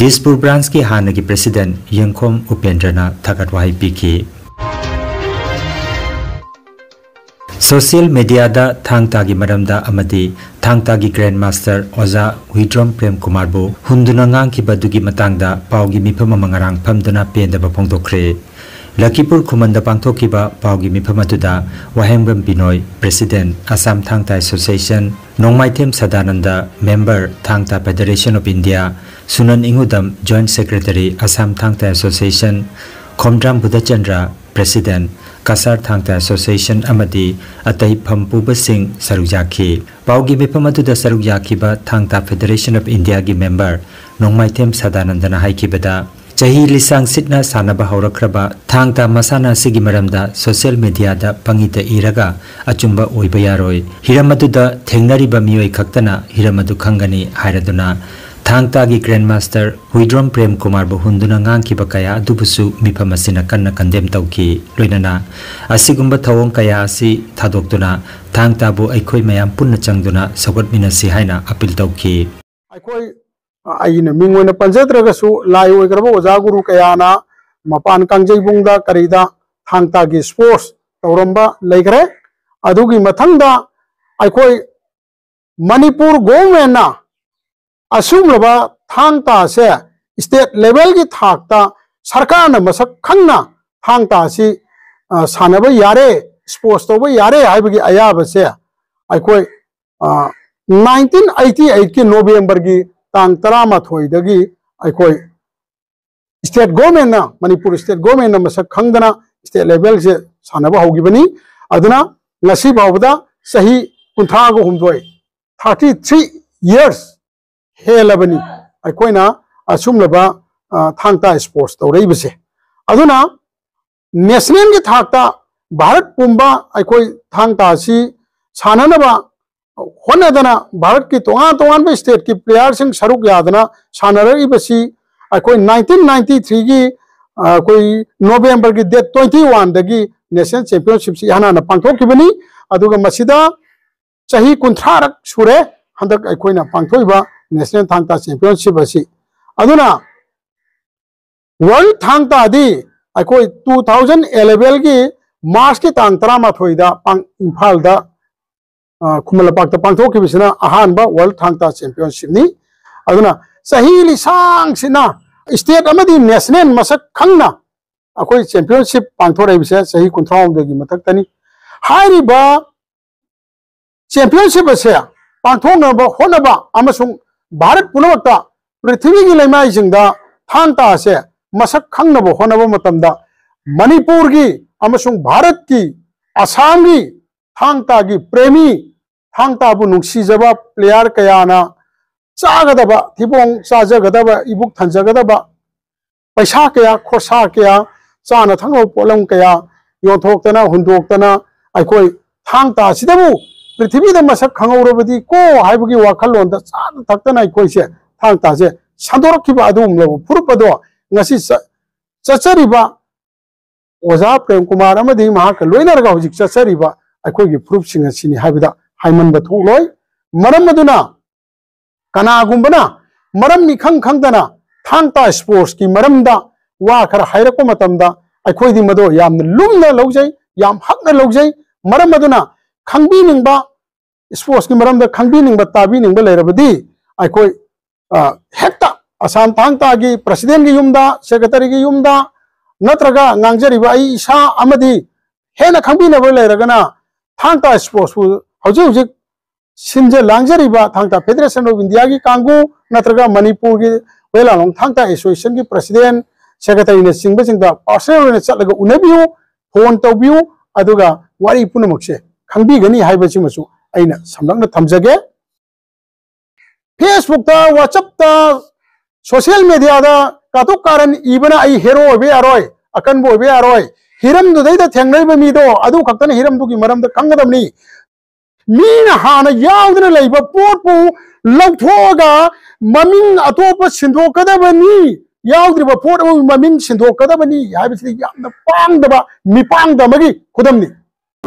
ꯗꯤꯁꯄꯨꯔ Branch ꯀꯤ ꯍꯥꯟꯅꯒꯤ President ꯌꯦꯡꯈꯣꯝ ꯎꯄꯦꯟꯗ꯭ꯔꯅ ꯊꯥꯒꯠ ꯋꯥꯍꯩ ꯄꯤꯈꯤ꯫ Social media ꯗ ꯊꯥꯡ ꯇꯥꯒꯤ ꯃꯔꯝꯗ ꯑꯃꯗꯤ ꯊꯥꯡ ꯇꯥꯒꯤ Grand Master ꯑꯣꯖꯥ ꯍꯨꯏꯗ꯭ꯔꯣꯝ ꯄ꯭ꯔꯦꯝ ꯀꯨꯃꯥꯔꯕꯨ ꯍꯨꯟꯗꯨꯅ ꯉꯥꯡꯈꯤꯕ ꯑꯗꯨꯒꯤ ꯃꯇꯥꯡꯗ ꯄꯥꯎꯒꯤ ꯃꯤꯐꯝ ꯑꯃ ꯉꯔꯥꯡ ꯐꯝꯗꯨꯅ ꯄꯦꯟꯗꯕ ꯐꯣꯡꯗꯣꯛꯈ꯭ꯔꯦ꯫ ꯂꯈꯤꯄꯨꯔ ꯈꯨꯃꯟꯗ ꯄꯥꯡꯊꯣꯛꯈꯤꯕ ꯄꯥꯎꯒꯤ ꯃꯤꯐꯝ ꯑꯗꯨꯗ ꯋꯥꯍꯦꯡꯕꯝ ꯕꯤꯅꯣꯏ, President, Assam Thangta Association, Nongmaithem Sadananda, Member, Thangta Federation of India, ꯁꯨꯅꯟ ꯏꯉꯨꯗꯝ, Joint Secretary, Assam Thangta Association, Khomdram Budhachandra, President, Cachar ꯊꯥꯡꯇꯥ Association ꯑꯃꯗꯤ ꯑꯇꯩ ꯐꯝ ꯄꯨꯕꯁꯤꯡ ꯁꯔꯨꯛ ꯌꯥꯈꯤ꯫ ꯄꯥꯎꯒꯤ ꯃꯤꯐꯝ ꯑꯗꯨꯗ ꯁꯔꯨꯛ ꯌꯥꯈꯤꯕ Thangta Federation of India ꯒꯤ member ꯅꯣꯡꯃꯥꯏꯊꯦꯝ ꯁꯗꯥꯅꯟꯗꯅ ꯍꯥꯏꯈꯤꯕꯗ, ꯆꯍꯤ ꯂꯤꯁꯥꯡ ꯁꯤꯠꯅ ꯁꯥꯟꯅꯕ ꯍꯧꯔꯛꯈ꯭ꯔꯕ ꯊꯥꯡ ꯇꯥ ꯃꯁꯥꯟꯅ ꯑꯁꯤꯒꯤ ꯃꯔꯝꯗ social media ꯗ ꯄꯪꯏꯗ ꯏꯔꯒ ꯑꯆꯨꯝꯕ ꯑꯣꯏꯕ ꯌꯥꯔꯣꯏ꯫ ꯍꯤꯔꯝ ꯑꯗꯨꯗ ꯊꯦꯡꯅꯔꯤꯕ ꯃꯤꯑꯣꯏ ꯈꯛꯇꯅ ꯍꯤꯔꯝ ꯑꯗꯨ ꯈꯪꯒꯅꯤ ꯍꯥꯏꯔꯗꯨꯅ ꯊꯥꯡ ꯇꯥꯒꯤ Grand Master ꯍꯨꯏꯗ꯭ꯔꯣꯝ ꯄ꯭ꯔꯦꯝ ꯀꯨꯃꯥꯔꯕꯨ ꯍꯨꯟꯗꯨꯅ ꯉꯥꯡꯈꯤꯕ ꯀꯌꯥ ꯑꯗꯨꯕꯨꯁꯨ ꯃꯤꯐꯝ ꯑꯁꯤꯅ ꯀꯟꯅ condemn ꯇꯧꯈꯤ꯫ ꯂꯣꯏꯅꯅ ꯑꯁꯤꯒꯨꯝꯕ ꯊꯧꯑꯣꯡ ꯀꯌꯥ ꯑꯁꯤ ꯊꯥꯗꯣꯛꯇꯨꯅ ꯊꯥꯡ ꯇꯥꯕꯨ ꯑꯩꯈꯣꯏ ꯃꯌꯥꯝ ꯄꯨꯟꯅ ꯆꯪꯗꯨꯅ ꯁꯧꯒꯠꯃꯤꯟꯅꯁꯤ ꯍꯥꯏꯅ appeal ꯇꯧꯈꯤ꯫ ꯑꯩꯈꯣꯏ, ꯑꯩꯅ ꯃꯤꯡ ꯑꯣꯏꯅ ꯄꯟꯖꯗ꯭ꯔꯒꯁꯨ, ꯂꯥꯏ ꯑꯣꯏꯈ꯭ꯔꯕ ꯑꯣꯖꯥ ꯒꯨꯔꯨ ꯀꯌꯥꯅ ꯃꯄꯥꯟ ꯀꯥꯡꯖꯩꯕꯨꯡꯗ ꯀꯔꯤꯗ ꯊꯥꯡ ꯇꯥꯒꯤ sports ꯇꯧꯔꯝꯕ ꯂꯩꯈ꯭ꯔꯦ꯫ ꯑꯗꯨꯒꯤ ꯃꯊꯪꯗ ꯑꯩꯈꯣꯏ ꯃꯅꯤꯄꯨꯔ government ꯅ ꯑꯁꯤꯒꯨꯝꯂꯕ ꯊꯥꯡ ꯇꯥꯁꯦ state level ꯒꯤ ꯊꯥꯛꯇ ꯁꯔꯀꯥꯔꯅ ꯃꯁꯛ ꯈꯪꯅ ꯊꯥꯡ ꯇꯥ ꯑꯁꯤ, ꯑ, ꯁꯥꯟꯅꯕ ꯌꯥꯔꯦ, sports ꯇꯧꯕ ꯌꯥꯔꯦ ꯍꯥꯏꯕꯒꯤ ꯑꯌꯥꯕꯁꯦ ꯑꯩꯈꯣꯏ, ꯑ, nineteen eighty eight ꯀꯤ November ꯒꯤ ꯇꯥꯡ ꯇꯔꯥꯃꯥꯊꯣꯏꯗꯒꯤ ꯑꯩꯈꯣꯏ state government ꯅ, ꯃꯅꯤꯄꯨꯔ state government ꯅ ꯃꯁꯛ ꯈꯪꯗꯅ state level ꯁꯦ ꯁꯥꯟꯅꯕ ꯍꯧꯈꯤꯕꯅꯤ꯫ ꯑꯗꯨꯅ ꯉꯁꯤ ꯐꯥꯎꯕꯗ ꯆꯍꯤ ꯀꯨꯟꯊ꯭ꯔꯥꯒ ꯍꯨꯝꯗꯣꯏ, thirty three years ꯍꯦꯜꯂꯕꯅꯤ꯫ ꯑꯩꯈꯣꯏꯅ ꯑꯁꯨꯝꯂꯕ ꯑ, ꯊꯥꯡ ꯇꯥ ꯏꯁꯄꯣꯔꯠꯁ ꯇꯧꯔꯛꯏꯕꯁꯦ꯫ ꯑꯗꯨꯅ ꯅꯦꯁꯅꯦꯜꯒꯤ ꯊꯥꯛꯇ ꯚꯥꯔꯠ ꯄꯨꯝꯕ ꯑꯩꯈꯣꯏ ꯊꯥꯡ ꯇꯥ ꯑꯁꯤ ꯁꯥꯟꯅꯅꯕ ꯍꯣꯠꯅꯗꯅ ꯚꯥꯔꯠꯀꯤ ꯇꯣꯉꯥꯟ ꯇꯣꯉꯥꯟꯕ ꯁ꯭ꯇꯦꯠꯀꯤ ꯄ꯭ꯂꯦꯌꯥꯔꯁꯤꯡ ꯁꯔꯨꯛ ꯌꯥꯗꯅ ꯁꯥꯟꯅꯔꯛꯏꯕꯁꯤ ꯑꯩꯈꯣꯏ ꯅꯥꯏꯟꯇꯤꯟ ꯅꯥꯏꯟꯇꯤ ꯊ꯭ꯔꯤꯒꯤ, ꯑ, ꯑꯩꯈꯣꯏ ꯅꯣꯕꯦꯝꯕꯔꯒꯤ ꯗꯦꯠ ꯇ꯭ꯋꯦꯟꯇꯤ ꯋꯥꯟꯗꯒꯤ ꯅꯦꯁꯅꯦꯜ ꯆꯦꯝꯄꯤꯌꯟꯁꯤꯞꯁꯤ ꯏꯍꯥꯟ ꯍꯥꯟꯅ ꯄꯥꯡꯊꯣꯛꯈꯤꯕꯅꯤ꯫ ꯑꯗꯨꯒ ꯃꯁꯤꯗ ꯆꯍꯤ ꯀꯨꯟꯊ꯭ꯔꯥꯔꯛ ꯁꯨꯔꯦ ꯍꯟꯗꯛ ꯑꯩꯈꯣꯏꯅ ꯄꯥꯡꯊꯣꯛꯏꯕ ꯅꯦꯁꯅꯦꯜ ꯊꯥꯡ ꯇꯥ ꯆꯦꯝꯄꯤꯌꯟꯁꯤꯞ ꯑꯁꯤ꯫ ꯑꯗꯨꯅ ꯋꯥꯔꯜ ꯊꯥꯡ ꯇꯥꯗꯤ ꯑꯩꯈꯣꯏ ꯇꯨ ꯊꯥꯎꯖꯟ ꯑꯦꯂꯦꯚꯦꯟꯒꯤ ꯃꯥꯔꯆꯀꯤ ꯇꯥꯡ ꯇꯔꯥꯃꯥꯊꯣꯏꯗ ꯄꯥꯡ-, ꯏꯝꯐꯥꯜꯗ, ꯑ, ꯈꯨꯃꯟ ꯂꯝꯄꯥꯛꯇ ꯄꯥꯡꯊꯣꯛꯈꯤꯕꯁꯤꯅ ꯑꯍꯥꯟꯕ ꯋꯥꯔꯜ ꯊꯥꯡ ꯇꯥ ꯆꯦꯝꯄꯤꯌꯟꯁꯤꯞꯅꯤ꯫ ꯑꯗꯨꯅ ꯆꯍꯤ ꯂꯤꯁꯥꯡꯁꯤꯅ ꯁ꯭ꯇꯦꯠ ꯑꯃꯗꯤ ꯅꯦꯁꯅꯦꯜ ꯃꯁꯛ ꯈꯪꯅ ꯑꯩꯈꯣꯏ ꯆꯦꯝꯄꯤꯌꯟꯁꯤꯞ ꯄꯥꯡꯊꯣꯔꯛꯏꯕꯁꯦ ꯆꯍꯤ ꯀꯨꯟꯊ꯭ꯔꯥꯍꯨꯝꯗꯣꯏꯒꯤ ꯃꯊꯛꯇꯅꯤ꯫ ꯍꯥꯏꯔꯤꯕ ꯆꯦꯝꯄꯤꯌꯟꯁꯤꯞ ꯑꯁꯦ ꯄꯥꯡꯊꯣꯛꯅꯕ ꯍꯣꯠꯅꯕ ꯑꯃꯁꯨꯡ ꯚꯥꯔꯠ ꯄꯨꯝꯅꯃꯛꯇ, ꯄ꯭ꯔꯤꯊꯤꯕꯤꯒꯤ ꯂꯩꯃꯥꯏꯁꯤꯡꯗ ꯊꯥꯡ ꯇꯥ ꯑꯁꯦ ꯃꯁꯛ ꯈꯪꯅꯕ ꯍꯣꯠꯅꯕ ꯃꯇꯝꯗ ꯃꯅꯤꯄꯨꯔꯒꯤ ꯑꯃꯁꯨꯡ ꯚꯥꯔꯠꯀꯤ, ꯑꯁꯥꯝꯒꯤ ꯊꯥꯡ ꯇꯥꯒꯤ ꯄ꯭ꯔꯦꯃꯤ, ꯊꯥꯡ ꯇꯥꯕꯨ ꯅꯨꯡꯁꯤꯖꯕ ꯄ꯭ꯂꯦꯌꯥꯔ ꯀꯌꯥꯅ ꯆꯥꯒꯗꯕ, ꯊꯤꯕꯣꯡ ꯆꯥꯖꯒꯗꯕ, ꯏꯕꯨꯛ ꯊꯟꯖꯒꯗꯕ ꯄꯩꯁꯥ ꯀꯌꯥ, ꯈꯣꯔꯁꯥ ꯀꯌꯥ, ꯆꯥꯅ ꯊꯛꯅꯕ ꯄꯣꯠꯂꯝ ꯀꯌꯥ ꯌꯣꯟꯊꯣꯛꯇꯅ, ꯍꯨꯟꯗꯣꯛꯇꯅ, ꯑꯩꯈꯣꯏ ꯊꯥꯡ ꯇꯥ ꯑꯁꯤꯗꯕꯨ ꯄ꯭ꯔꯤꯊꯤꯕꯤꯗ ꯃꯁꯛ ꯈꯪꯍꯧꯔꯕꯗꯤ ꯀꯣ ꯍꯥꯏꯕꯒꯤ ꯋꯥꯈꯜꯂꯣꯟꯗ ꯆꯥꯅ ꯊꯛꯇꯅ ꯑꯩꯈꯣꯏꯁꯦ ꯊꯥꯡ ꯇꯥꯁꯦ ꯁꯟꯗꯣꯔꯛꯈꯤꯕ ꯑꯗꯨꯒꯨꯝꯂꯕ ꯐꯨꯔꯨꯞ ꯑꯗꯣ ꯉꯁꯤ ꯆ-, ꯆꯠꯆꯔꯤꯕ ꯑꯣꯖꯥ ꯄ꯭ꯔꯦꯝ ꯀꯨꯃꯥꯔ ꯑꯃꯗꯤ ꯃꯍꯥꯛꯀ ꯂꯣꯏꯅꯔꯒ ꯍꯧꯖꯤꯛ ꯆꯠꯆꯔꯤꯕ ꯑꯩꯈꯣꯏꯒꯤ ꯐꯨꯔꯨꯞꯁꯤꯡ ꯑꯁꯤꯅꯤ ꯍꯥꯏꯕꯗ ꯍꯥꯏꯃꯟꯕ ꯊꯣꯛꯂꯣꯏ꯫ ꯃꯔꯝ ꯑꯗꯨꯅ ꯀꯅꯥꯒꯨꯝꯕꯅ ꯃꯔꯝ ꯏꯈꯪ ꯈꯪꯗꯅ ꯊꯥꯡ ꯇꯥ ꯏꯁꯄꯣꯔꯠꯁꯀꯤ ꯃꯔꯝꯗ ꯋꯥ ꯈꯔ ꯍꯥꯏꯔꯛꯄ ꯃꯇꯝꯗ ꯑꯩꯈꯣꯏꯗꯤ ꯃꯗꯨ ꯌꯥꯝꯅ ꯂꯨꯝꯅ ꯂꯧꯖꯩ, ꯌꯥꯝ ꯍꯛꯅ ꯂꯧꯖꯩ꯫ ꯃꯔꯝ ꯑꯗꯨꯅ ꯈꯪꯕꯤꯅꯤꯡꯕ, ꯏꯁꯄꯣꯔꯠꯁꯀꯤ ꯃꯔꯝꯗ ꯈꯪꯕꯤꯅꯤꯡꯕ, ꯇꯥꯕꯤꯅꯤꯡꯕ ꯂꯩꯔꯕꯗꯤ ꯑꯩꯈꯣꯏ, ꯑ, ꯍꯦꯛꯇ ꯑꯁꯥꯝ ꯊꯥꯡ ꯇꯥꯒꯤ ꯄ꯭ꯔꯁꯤꯗꯦꯟꯒꯤ ꯌꯨꯝꯗ, ꯁꯦꯀ꯭ꯔꯦꯇꯔꯤꯒꯤ ꯌꯨꯝꯗ, ꯅꯠꯇ꯭ꯔꯒ ꯉꯥꯡꯖꯔꯤꯕ ꯑꯩ ꯏꯁꯥ ꯑꯃꯗꯤ ꯍꯦꯟꯅ ꯈꯪꯕꯤꯅꯕ ꯂꯩꯔꯒꯅ ꯊꯥꯡ ꯇꯥ ꯏꯁꯄꯣꯔꯠꯁꯄꯨ ꯍꯧꯖꯤꯛ ꯍꯧꯖꯤꯛ ꯁꯤꯟꯖ ꯂꯥꯡꯖꯔꯤꯕ ꯊꯥꯡ ꯇꯥ ꯐꯦꯗꯦꯔꯦꯁꯟ ꯑꯣꯐ ꯏꯟꯗꯤꯌꯥꯒꯤ ꯀꯥꯡꯕꯨ ꯅꯠꯇ꯭ꯔꯒ ꯃꯅꯤꯄꯨꯔꯒꯤ ꯍꯨꯌꯦꯟ ꯂꯥꯟꯂꯣꯡ ꯊꯥꯡ ꯇꯥ ꯑꯦꯁꯣꯁꯤꯌꯦꯁꯟꯒꯤ ꯄ꯭ꯔꯁꯤꯗꯦꯟ, ꯁꯦꯀ꯭ꯔꯦꯇꯔꯤꯅꯆꯤꯡꯕꯁꯤꯡꯗ ꯄꯥꯔꯁꯣꯅꯦꯜ ꯑꯣꯏꯅ ꯆꯠꯂꯒ ꯎꯅꯕꯤꯌꯨ, ꯐꯣꯟ ꯇꯧꯕꯤꯌꯨ, ꯑꯗꯨꯒ ꯋꯥꯔꯤ ꯄꯨꯝꯅꯃꯛꯁꯦ ꯈꯪꯕꯤꯒꯅꯤ ꯍꯥꯏꯕꯁꯤꯃꯁꯨ ꯑꯩꯅ ꯁꯝꯂꯞꯅ ꯊꯝꯖꯒꯦ꯫ ꯐꯦꯁꯕꯨꯛꯇ, ꯋꯥꯆꯞꯇ, ꯁꯣꯁꯤꯌꯦꯜ ꯃꯦꯗꯤꯌꯥꯗ ꯀꯥꯇꯨꯛ ꯀꯥꯔꯟ ꯏꯕꯅ ꯑꯩ ꯍꯦꯔꯣ ꯑꯣꯏꯕ ꯌꯥꯔꯣꯏ, ꯑꯀꯟꯕ ꯑꯣꯏꯕ ꯌꯥꯔꯣꯏ꯫ ꯍꯤꯔꯝꯗꯨꯗꯩꯗ ꯊꯦꯡꯅꯔꯤꯕ ꯃꯤꯗꯣ ꯑꯗꯨ ꯈꯛꯇꯅ ꯍꯤꯔꯝꯗꯨꯒꯤ ꯃꯔꯝꯗ ꯈꯪꯒꯗꯕꯅꯤ꯫ ꯃꯤꯅ ꯍꯥꯟꯅ ꯌꯥꯎꯗꯅ ꯂꯩꯕ ꯄꯣꯠꯄꯨ ꯂꯧꯊꯣꯛꯑꯒ ꯃꯃꯤꯡ ꯑꯇꯣꯞꯄ ꯁꯤꯟꯗꯣꯛꯀꯗꯕꯅꯤ, ꯌꯥꯎꯗ꯭ꯔꯤꯕ ꯄꯣꯠ ꯑꯃꯒꯤ ꯃꯃꯤꯡ ꯁꯤꯟꯗꯣꯛꯀꯗꯕꯅꯤ ꯍꯥꯏꯕꯁꯤꯗꯤ ꯌꯥꯝꯅ ꯄꯥꯡꯗꯕ ꯃꯤꯄꯥꯡꯗ ꯑꯃꯒꯤ ꯈꯨꯗꯝꯅꯤ꯫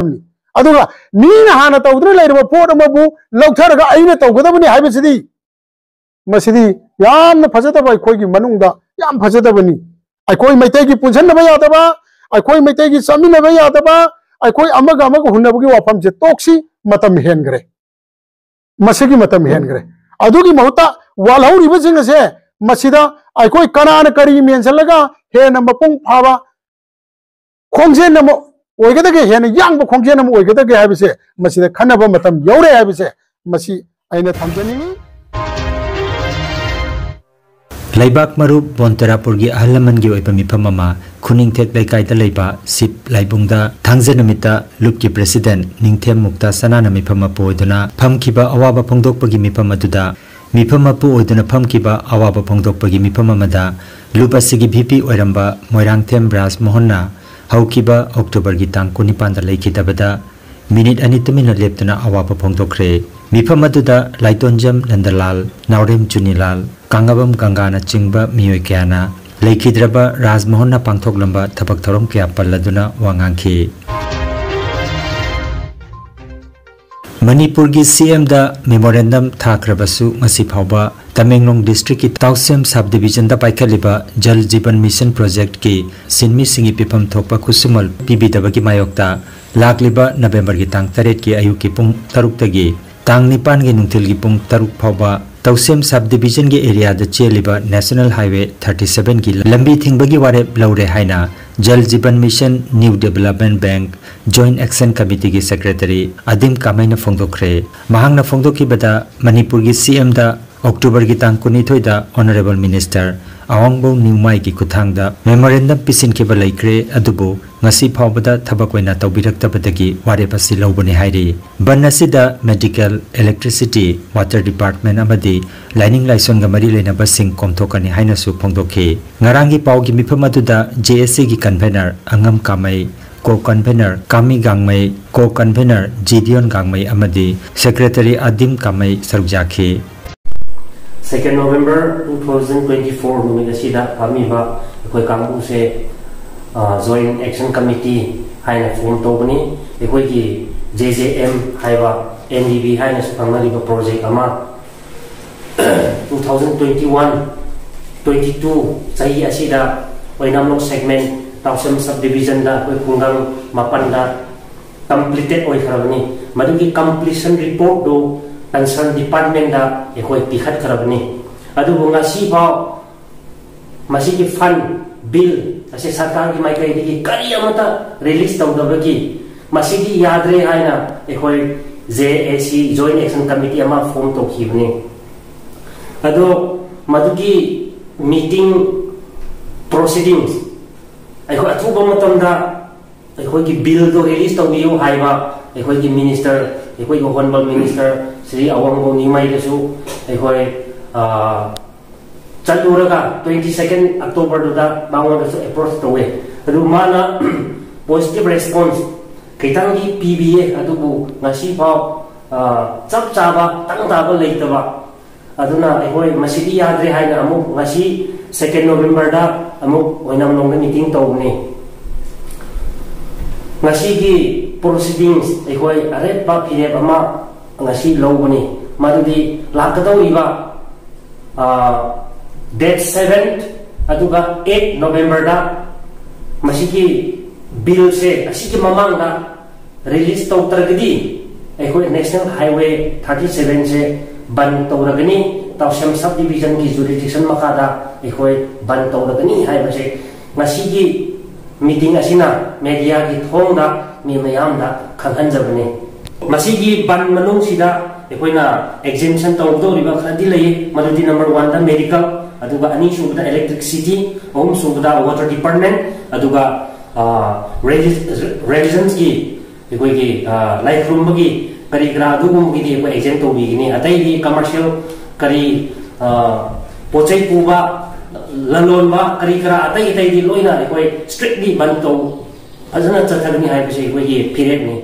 ꯑꯗꯨꯒ ꯃꯤꯅ ꯍꯥꯟꯅ ꯇꯧꯗꯨꯅ ꯂꯩꯔꯕ ꯄꯣꯠ ꯑꯃꯕꯨ ꯂꯧꯊꯔꯒ ꯑꯩꯅ ꯇꯧꯒꯗꯕꯅꯤ ꯍꯥꯏꯕꯁꯤꯗꯤ, ꯃꯁꯤꯗꯤ ꯌꯥꯝꯅ ꯐꯖꯗꯕ, ꯑꯩꯈꯣꯏꯒꯤ ꯃꯅꯨꯡꯗ ꯌꯥꯝ ꯐꯖꯗꯕꯅꯤ꯫ ꯑꯩꯈꯣꯏ ꯃꯩꯇꯩꯒꯤ ꯄꯨꯟꯁꯤꯟꯅꯕ ꯌꯥꯗꯕ, ꯑꯩꯈꯣꯏ ꯃꯩꯇꯩꯒꯤ ꯆꯠꯃꯤꯟꯅꯕ ꯌꯥꯗꯕ, ꯑꯩꯈꯣꯏ ꯑꯃꯒ ꯑꯃꯒ ꯍꯨꯟꯅꯕꯒꯤ ꯋꯥꯐꯝꯁꯦ ꯇꯣꯛꯁꯤ꯫ ꯃꯇꯝ ꯍꯦꯟꯈ꯭ꯔꯦ, ꯃꯁꯤꯒꯤ ꯃꯇꯝ ꯍꯦꯟꯈ꯭ꯔꯦ꯫ ꯑꯗꯨꯒꯤ ꯃꯍꯨꯠꯇ ꯋꯥꯠꯍꯧꯔꯤꯕꯁꯤꯡ ꯑꯁꯦ ꯃꯁꯤꯗ ꯑꯩꯈꯣꯏ ꯀꯅꯥꯅ ꯀꯔꯤ ꯃꯦꯟꯁꯤꯜꯂꯒ ꯍꯦꯟꯅ ꯃꯄꯨꯡ ꯐꯥꯕ ꯈꯣꯡꯖꯦꯜ ꯑꯃ ꯑꯣꯏꯒꯗꯒꯦ, ꯍꯦꯟꯅ ꯌꯥꯡꯕ ꯈꯣꯡꯖꯦꯜ ꯑꯃ ꯑꯣꯏꯒꯗꯒꯦ ꯍꯥꯏꯕꯁꯦ, ꯃꯁꯤꯗ ꯈꯟꯅꯕ ꯃꯇꯝ ꯌꯧꯔꯦ ꯍꯥꯏꯕꯁꯦ ꯃꯁꯤ ꯑꯩꯅ ꯊꯝꯖꯅꯤꯡꯏ꯫ ꯂꯩꯕꯥꯛ ꯃꯔꯨꯞ ꯕꯣꯟꯇꯦꯔꯥꯄꯨꯔꯒꯤ ꯑꯍꯜ ꯂꯃꯟꯒꯤ ꯑꯣꯏꯕ ꯃꯤꯐꯝ ꯑꯃ ꯈꯨꯅꯤꯡꯊꯦꯛ ꯂꯩꯀꯥꯏꯗ ꯂꯩꯕ ꯁꯤꯞ ꯂꯥꯏꯕꯨꯡꯗ ꯊꯥꯡꯖ ꯅꯨꯃꯤꯠꯇ ꯂꯨꯞꯀꯤ ꯄ꯭ꯔꯦꯁꯤꯗꯦꯟꯠ ꯅꯤꯡꯊꯦꯝ ꯃꯨꯛꯇꯥ ꯁꯅꯥꯅ ꯃꯤꯐꯝ ꯃꯄꯨ ꯑꯣꯏꯗꯨꯅ ꯐꯝꯈꯤꯕ ꯑꯋꯥꯕ ꯐꯣꯡꯗꯣꯛꯄꯒꯤ ꯃꯤꯐꯝ ꯑꯗꯨꯗ ꯃꯤꯐꯝ ꯃꯄꯨ ꯑꯣꯏꯗꯨꯅ ꯐꯝꯈꯤꯕ ꯑꯋꯥꯕ ꯐꯣꯡꯗꯣꯛꯄꯒꯤ ꯃꯤꯐꯝ ꯑꯃꯗ ꯂꯨꯞ ꯑꯁꯤꯒꯤ ꯚꯤꯄꯤ ꯑꯣꯏꯔꯝꯕ ꯃꯣꯏꯔꯥꯡꯊꯦꯝ ꯔꯥꯖ ꯃꯣꯍꯟꯅ ꯍꯧꯈꯤꯕ ꯑꯣꯛꯇꯣꯕꯔꯒꯤ ꯇꯥꯡ ꯀꯨꯟꯅꯤꯄꯥꯟꯗ ꯂꯩꯈꯤꯗꯕꯗ ꯃꯤꯅꯤꯠ ꯑꯅꯤ ꯇꯨꯃꯤꯟꯅ ꯂꯦꯞꯇꯨꯅ ꯑꯋꯥꯕ ꯐꯣꯡꯗꯣꯛꯈ꯭ꯔꯦ꯫ ꯃꯤꯐꯝ ꯑꯗꯨꯗ ꯂꯥꯏꯇꯣꯟꯖꯝ ꯅꯟꯗꯂꯥꯜ, ꯅꯥꯎꯔꯦꯝ ꯆꯨꯅꯤꯂꯥꯜ, ꯀꯥꯡꯉꯕꯝ ꯒꯪꯒꯥꯅꯆꯤꯡꯕ ꯃꯤꯑꯣꯏ ꯀꯌꯥꯅ ꯂꯩꯈꯤꯗ꯭ꯔꯕ ꯔꯥꯖꯃꯣꯍꯟꯅ ꯄꯥꯡꯊꯣꯛꯂꯝꯕ ꯊꯕꯛ ꯊꯧꯔꯝ ꯀꯌꯥ ꯄꯜꯂꯗꯨꯅ ꯋꯥ ꯉꯥꯡꯈꯤ꯫ ꯃꯅꯤꯄꯨꯔꯒꯤ ꯁꯤꯑꯦꯝꯗ ꯃꯦꯃꯣꯔꯦꯟꯗꯝ ꯊꯥꯈ꯭ꯔꯕꯁꯨ ꯉꯁꯤ ꯐꯥꯎꯕ ꯇꯃꯦꯡꯂꯣꯡ ꯗꯤꯁꯇ꯭ꯔꯤꯛꯀꯤ ꯇꯥꯎꯁꯦꯝ ꯁꯕ ꯗꯤꯕꯤꯖꯟꯗ ꯄꯥꯏꯈꯠꯂꯤꯕ ꯖꯜ ꯖꯤꯕꯟ ꯃꯤꯁꯟ ꯄ꯭ꯔꯣꯖꯦꯛꯠꯀꯤ ꯁꯤꯟꯃꯤꯁꯤꯡꯒꯤ ꯄꯤꯐꯝ ꯊꯣꯛꯄ ꯈꯨꯠꯁꯨꯃꯜ ꯄꯤꯕꯤꯗꯕꯒꯤ ꯃꯥꯌꯣꯛꯇ ꯂꯥꯛꯂꯤꯕ ꯅꯕꯦꯝꯕꯔꯒꯤ ꯇꯥꯡ ꯇꯔꯦꯠꯀꯤ ꯑꯌꯨꯛꯀꯤ ꯄꯨꯡ ꯇꯔꯨꯛꯇꯒꯤ ꯇꯥꯡ ꯅꯤꯄꯥꯟꯒꯤ ꯅꯨꯡꯊꯤꯜꯒꯤ ꯄꯨꯡ ꯇꯔꯨꯛ ꯐꯥꯎꯕ ꯇꯧꯁꯦꯝ ꯁꯕ ꯗꯤꯕꯤꯖꯟꯒꯤ ꯑꯦꯔꯤꯌꯥꯗ ꯆꯦꯜꯂꯤꯕ ꯅꯦꯁꯅꯦꯜ ꯍꯥꯏꯋꯦ ꯊꯥꯔꯇꯤ ꯁꯚꯦꯟꯒꯤ ꯂꯝꯕꯤ ꯊꯤꯡꯕꯒꯤ ꯋꯥꯔꯦꯞ ꯂꯧꯔꯦ ꯍꯥꯏꯅ Jal Jeevan mission new development bank joint action ꯀꯃꯤꯇꯤꯒꯤ ꯁꯦꯀ꯭ꯔꯦꯇꯔꯤ ꯑꯗꯤꯝ ꯀꯥꯃꯩꯅ ꯐꯣꯡꯗꯣꯛꯈ꯭ꯔꯦ꯫ ꯃꯍꯥꯛꯅ ꯐꯣꯡꯗꯣꯛꯈꯤꯕꯗ ꯃꯅꯤꯄꯨꯔꯒꯤ ꯁꯤꯑꯦꯝꯗ ꯑꯣꯛꯇꯣꯕꯔꯒꯤ ꯇꯥꯡ ꯀꯨꯟꯅꯤꯊꯣꯏꯗ ꯑꯣꯅꯔꯦꯕꯜ ꯃꯤꯅꯤꯁꯇꯔ ꯑꯋꯥꯡꯕꯧ ꯅ꯭ꯌꯨꯃꯥꯏꯒꯤ ꯈꯨꯠꯊꯥꯡꯗ memorandum ꯄꯤꯁꯤꯟꯈꯤꯕ ꯂꯩꯈ꯭ꯔꯦ, ꯑꯗꯨꯕꯨ ꯉꯁꯤ ꯐꯥꯎꯕꯗ ꯊꯕꯛ ꯑꯣꯏꯅ ꯇꯧꯕꯤꯔꯛꯇꯕꯗꯒꯤ ꯋꯥꯔꯦꯞ ꯑꯁꯤ ꯂꯧꯕꯅꯤ ꯍꯥꯏꯔꯤ꯫ ꯕꯟ ꯑꯁꯤꯗ medical, electricity, water department ꯑꯃꯗꯤ ꯂꯥꯏꯅꯤꯡ ꯂꯥꯏꯁꯣꯟꯒ ꯃꯔꯤ ꯂꯩꯅꯕꯁꯤꯡ ꯀꯣꯝꯊꯣꯛꯀꯅꯤ ꯍꯥꯏꯅꯁꯨ ꯐꯣꯡꯗꯣꯛꯈꯤ꯫ ꯉꯔꯥꯡꯒꯤ ꯄꯥꯎꯒꯤ ꯃꯤꯐꯝ ꯑꯗꯨꯗ JACꯒꯤ convener ꯑꯉꯝ ꯀꯥꯃꯩ, co-convener ꯀꯥꯃꯤ ꯒꯥꯡꯃꯩ, co-convener ꯖꯤꯗꯤꯌꯣꯟ ꯒꯥꯡꯃꯩ ꯑꯃꯗꯤ secretary ꯑꯗꯤꯝ ꯀꯥꯃꯩ ꯁꯔꯨꯛ ꯌꯥꯈꯤ꯫ Second November two thousand twenty-four ꯅꯨꯃꯤꯠ ꯑꯁꯤꯗ ꯐꯝꯃꯤꯕ ꯑꯩꯈꯣꯏ ꯀꯥꯡꯕꯨꯁꯦ, ꯑ, Joint Action Committee ꯍꯥꯏꯅ form ꯇꯧꯕꯅꯤ꯫ ꯑꯩꯈꯣꯏꯒꯤ JJM ꯍꯥꯏꯕ, NDB ꯍꯥꯏꯅꯁꯨ ꯈꯪꯅꯔꯤꯕ project ꯑꯃ two thousand twenty-one twenty-two ꯆꯍꯤ ꯑꯁꯤꯗ ꯑꯣꯏꯅꯥꯝꯂꯣꯡ segment ꯇꯥꯎꯁꯦꯝ subdivisionꯗ ꯑꯩꯈꯣꯏ ꯈꯨꯡꯒꯪ ꯃꯥꯄꯟꯗ completed ꯑꯣꯏꯈ꯭ꯔꯕꯅꯤ꯫ ꯃꯗꯨꯒꯤ completion reportꯇꯨ concern departmentꯇ ꯑꯩꯈꯣꯏ ꯄꯤꯈꯠꯈ꯭ꯔꯕꯅꯤ꯫ ꯑꯗꯨꯕꯨ ꯉꯁꯤꯐꯥꯎ ꯃꯁꯤꯒꯤ fund bill ꯑꯁꯤ ꯁꯔꯀꯥꯔꯒꯤ ꯃꯥꯏꯀꯩꯗꯒꯤ ꯀꯔꯤ ꯑꯃꯠꯇ release ꯇꯧꯗꯕꯒꯤ ꯃꯁꯤꯗꯤ ꯌꯥꯗ꯭ꯔꯦ ꯍꯥꯏꯅ ꯑꯩꯈꯣꯏ JAC Joint Action Committee ꯑꯃ form ꯇꯧꯈꯤꯕꯅꯤ꯫ ꯑꯗꯣ ꯃꯗꯨꯒꯤ meeting proceedings ꯑꯩꯈꯣꯏ ꯑꯊꯨꯕ ꯃꯇꯝꯗ ꯑꯩꯈꯣꯏꯒꯤ billꯗꯣ release ꯇꯧꯕꯤꯌꯨ ꯍꯥꯏꯕ ꯑꯩꯈꯣꯏꯒꯤ minister, ꯑꯩꯈꯣꯏꯒꯤ honourable minister ꯁ꯭ꯔꯤ ꯑꯋꯥꯡꯕꯧ ꯅꯤꯃꯩꯗꯁꯨ ꯑꯩꯈꯣꯏ, ꯑ, ꯆꯠꯂꯨꯔꯒ twenty second Octoberꯗꯨꯗ ꯃꯉꯣꯟꯗꯁꯨ approach ꯇꯧꯋꯦ꯫ ꯑꯗꯨ ꯃꯥꯅ positive response ꯈꯤꯇꯪꯗꯤ ꯄꯤꯕꯤꯌꯦ, ꯑꯗꯨꯕꯨ ꯉꯁꯤꯐꯥꯎ, ꯑ, ꯆꯞ ꯆꯥꯕ, ꯇꯪ ꯇꯥꯕ ꯂꯩꯇꯕ꯫ ꯑꯗꯨꯅ ꯑꯩꯈꯣꯏ ꯃꯁꯤꯗꯤ ꯌꯥꯗ꯭ꯔꯦ ꯍꯥꯏꯅ ꯑꯃꯨꯛ ꯉꯁꯤ second Novemberꯗ ꯑꯃꯨꯛ ꯑꯣꯏꯅꯥꯝꯂꯣꯡꯗ meeting ꯇꯧꯕꯅꯤ꯫ ꯉꯁꯤꯒꯤ proceedings ꯑꯩꯈꯣꯏ ꯑꯔꯦꯞꯄ ꯐꯤꯔꯦꯞ ꯑꯃ ꯉꯁꯤ ꯂꯧꯕꯅꯤ, ꯃꯗꯨꯗꯤ ꯂꯥꯛꯀꯗꯧꯔꯤꯕ, ꯑ, date seven ꯑꯗꯨꯒ eight Novemberꯗ ꯃꯁꯤꯒꯤ billꯁꯦ ꯑꯁꯤꯒꯤ ꯃꯃꯥꯡꯗ release ꯇꯧꯗ꯭ꯔꯒꯗꯤ ꯑꯩꯈꯣꯏ National Highway thirty sevenꯁꯦ ꯕꯟ ꯇꯧꯔꯒꯅꯤ, ꯇꯥꯎꯁꯦꯝ subdivisionꯒꯤ jurisdiction ꯃꯈꯥꯗ ꯑꯩꯈꯣꯏ ꯕꯟ ꯇꯧꯔꯒꯅꯤ ꯍꯥꯏꯕꯁꯦ ꯉꯁꯤꯒꯤ meeting ꯑꯁꯤꯅ mediaꯒꯤ ꯊꯣꯡꯗ ꯃꯤ ꯃꯌꯥꯝꯗ ꯈꯪꯍꯟꯖꯕꯅꯤ꯫ ꯃꯁꯤꯒꯤ ꯕꯟ ꯃꯅꯨꯡꯁꯤꯗ ꯑꯩꯈꯣꯏꯅ exemption ꯇꯧꯒꯗꯧꯔꯤꯕ ꯈꯔꯗꯤ ꯂꯩ, ꯃꯗꯨꯗꯤ number oneꯗ medical, ꯑꯗꯨꯒ ꯑꯅꯤꯁꯨꯕꯗ electricity, ꯑꯍꯨꯝꯁꯨꯕꯗ water department, ꯑꯗꯨꯒ religionsꯀꯤ ꯑꯩꯈꯣꯏꯒꯤ ꯂꯥꯏ ꯈꯨꯔꯨꯝꯕꯒꯤ ꯀꯔꯤ ꯀꯔꯥ ꯑꯗꯨꯒꯨꯝꯕꯒꯤꯗꯤ ꯑꯩꯈꯣꯏ exempt ꯇꯧꯕꯤꯒꯅꯤ꯫ ꯑꯇꯩꯗꯤ commercial ꯀꯔꯤ ꯄꯣꯠ ꯆꯩ ꯄꯨꯕ, ꯂꯂꯣꯟꯕ ꯀꯔꯤ ꯀꯔꯥ ꯑꯇꯩ ꯑꯇꯩꯗꯤ ꯂꯣꯏꯅ ꯑꯩꯈꯣꯏ strictly ban ꯇꯧ, ꯐꯖꯅ ꯆꯠꯊꯒꯅꯤ ꯍꯥꯏꯕꯁꯤ ꯑꯩꯈꯣꯏꯒꯤ ꯐꯤꯔꯦꯞꯅꯤ꯫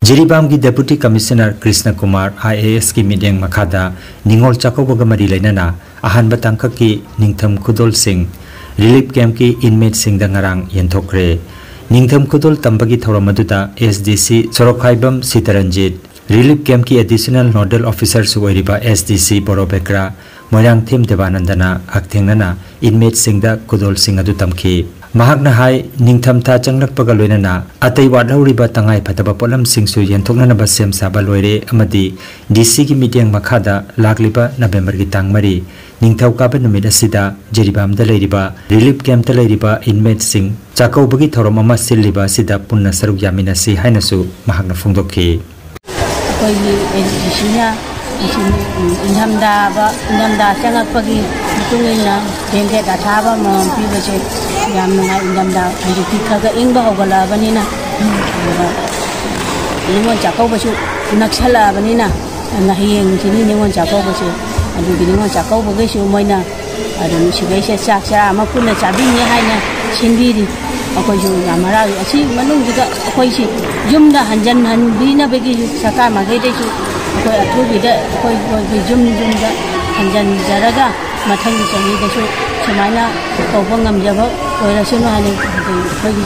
ꯖꯤꯔꯤꯕꯥꯝꯒꯤ Deputy Commissioner ꯀ꯭ꯔꯤꯁꯅ ꯀꯨꯃꯥꯔ, IASꯀꯤ ꯃꯤꯠꯌꯦꯡ ꯃꯈꯥꯗ ꯅꯤꯉꯣꯜ ꯆꯥꯛꯀꯧꯕꯒ ꯃꯔꯤ ꯂꯩꯅꯅ ꯑꯍꯥꯟꯕ ꯇꯥꯡꯀꯛꯀꯤ ꯅꯤꯡꯊꯝ ꯈꯨꯗꯣꯜꯁꯤꯡ relief campꯀꯤ inmateꯁꯤꯡꯗ ꯉꯔꯥꯡ ꯌꯦꯟꯊꯣꯛꯈ꯭ꯔꯦ꯫ ꯅꯤꯡꯊꯝ ꯈꯨꯗꯣꯜ ꯇꯝꯕꯒꯤ ꯊꯧꯔꯝ ꯑꯗꯨꯗ SDC ꯁꯣꯔꯣꯛꯈꯥꯏꯕꯝ ꯁꯤꯇꯔꯟꯖꯤꯠ, relief campꯀꯤ Additional Nodal Officerꯁꯨ ꯑꯣꯏꯔꯤꯕ SDC ꯕꯣꯔꯣꯕꯦꯀ꯭ꯔꯥ ꯃꯣꯏꯔꯥꯡꯊꯦꯝ ꯗꯦꯕꯥꯅꯟꯗꯅ ꯍꯛꯊꯦꯡꯅꯅ inmateꯁꯤꯡꯗ ꯈꯨꯗꯣꯜꯁꯤꯡ ꯑꯗꯨ ꯇꯝꯈꯤ꯫ ꯃꯍꯥꯛꯅ ꯍꯥꯏ, ꯅꯤꯡꯊꯝꯊꯥ ꯆꯪꯂꯛꯄꯒ ꯂꯣꯏꯅꯅ ꯑꯇꯩ ꯋꯥꯠꯍꯧꯔꯤꯕ ꯇꯉꯥꯏ ꯐꯗꯕ ꯄꯣꯠꯂꯝꯁꯤꯡꯁꯨ ꯌꯦꯟꯊꯣꯛꯅꯅꯕ ꯁꯦꯝ ꯁꯥꯕ ꯂꯣꯏꯔꯦ ꯑꯃꯗꯤ DCꯒꯤ ꯃꯤꯠꯌꯦꯡ ꯃꯈꯥꯗ ꯂꯥꯛꯂꯤꯕ ꯅꯕꯦꯝꯕꯔꯒꯤ ꯇꯥꯡ ꯃꯔꯤ, ꯅꯤꯡꯊꯧꯀꯥꯕ ꯅꯨꯃꯤꯠ ꯑꯁꯤꯗ ꯖꯤꯔꯤꯕꯥꯝꯗ ꯂꯩꯔꯤꯕ relief campꯇ ꯂꯩꯔꯤꯕ inmateꯁꯤꯡ ꯆꯥꯛꯀꯧꯕꯒꯤ ꯊꯧꯔꯝ ꯑꯃ ꯁꯤꯜꯂꯤꯕ ꯑꯁꯤꯗ ꯄꯨꯟꯅ ꯁꯔꯨꯛ ꯌꯥꯃꯤꯟꯅꯁꯤ ꯍꯥꯏꯅꯁꯨ ꯃꯍꯥꯛꯅ ꯐꯣꯡꯗꯣꯛꯈꯤ꯫ ꯑꯩꯈꯣꯏꯒꯤ ADCꯅ ꯏꯪꯊꯝꯊꯥꯕ, ꯏꯪꯊꯝꯊꯥ ꯆꯪꯉꯛꯄꯒꯤ ꯃꯇꯨꯡ ꯏꯟꯅ blanket ꯑꯊꯥꯕ ꯑꯃꯃꯝ ꯄꯤꯕꯁꯦ ꯌꯥꯝ ꯅꯨꯡꯉꯥꯏ꯫ ꯏꯪꯊꯝꯊꯥ ꯍꯧꯖꯤꯛꯇꯤ ꯈꯔ ꯈꯔ ꯏꯪꯕ ꯍꯧꯒꯠꯂꯛꯑꯕꯅꯤꯅ, ꯑꯗꯨꯒ ꯅꯤꯉꯣꯜ ꯆꯥꯛꯀꯧꯕꯁꯨ ꯅꯛꯁꯜꯂꯛꯑꯕꯅꯤꯅ, ꯍꯌꯦꯡꯁꯤꯅꯤ ꯅꯤꯉꯣꯜ ꯆꯥꯛꯀꯧꯕꯁꯦ꯫ ꯑꯗꯨꯒꯤ ꯅꯤꯉꯣꯜ ꯆꯥꯛꯀꯧꯕꯒꯤꯁꯨ ꯃꯣꯏꯅ ꯑꯗꯨꯝ ꯁꯤꯈꯩꯁꯦ ꯆꯥꯛ ꯆꯔꯥ ꯑꯃ ꯄꯨꯟꯅ ꯆꯥꯕꯤꯅꯤ ꯍꯥꯏꯅ ꯁꯤꯟꯕꯤꯔꯤ꯫ ꯑꯩꯈꯣꯏꯁꯨ ꯌꯥꯝ ꯍꯔꯥꯎꯏ꯫ ꯑꯁꯤ ꯃꯅꯨꯡꯁꯤꯗ ꯑꯩꯈꯣꯏꯁꯤ ꯌꯨꯝꯗ ꯍꯟꯖꯟ ꯍꯟꯕꯤꯅꯕꯒꯤ ꯁꯔꯀꯥꯔ ꯃꯥꯏꯀꯩꯗꯩꯁꯨ ꯑꯩꯈꯣꯏ ꯑꯊꯨꯕꯤꯗ ꯑꯩꯈꯣꯏ, ꯑꯩꯈꯣꯏꯒꯤ ꯌꯨꯝ ꯌꯨꯝꯗ ꯍꯟꯖꯟꯖꯔꯒ ꯃꯊꯪꯒꯤ ꯆꯍꯤꯗꯁꯨ ꯁꯨꯃꯥꯏꯅ ꯇꯧꯕ ꯉꯝꯖꯕ ꯑꯣꯏꯔꯁꯅꯨ ꯍꯥꯏꯅ ꯑꯩꯈꯣꯏꯒꯤ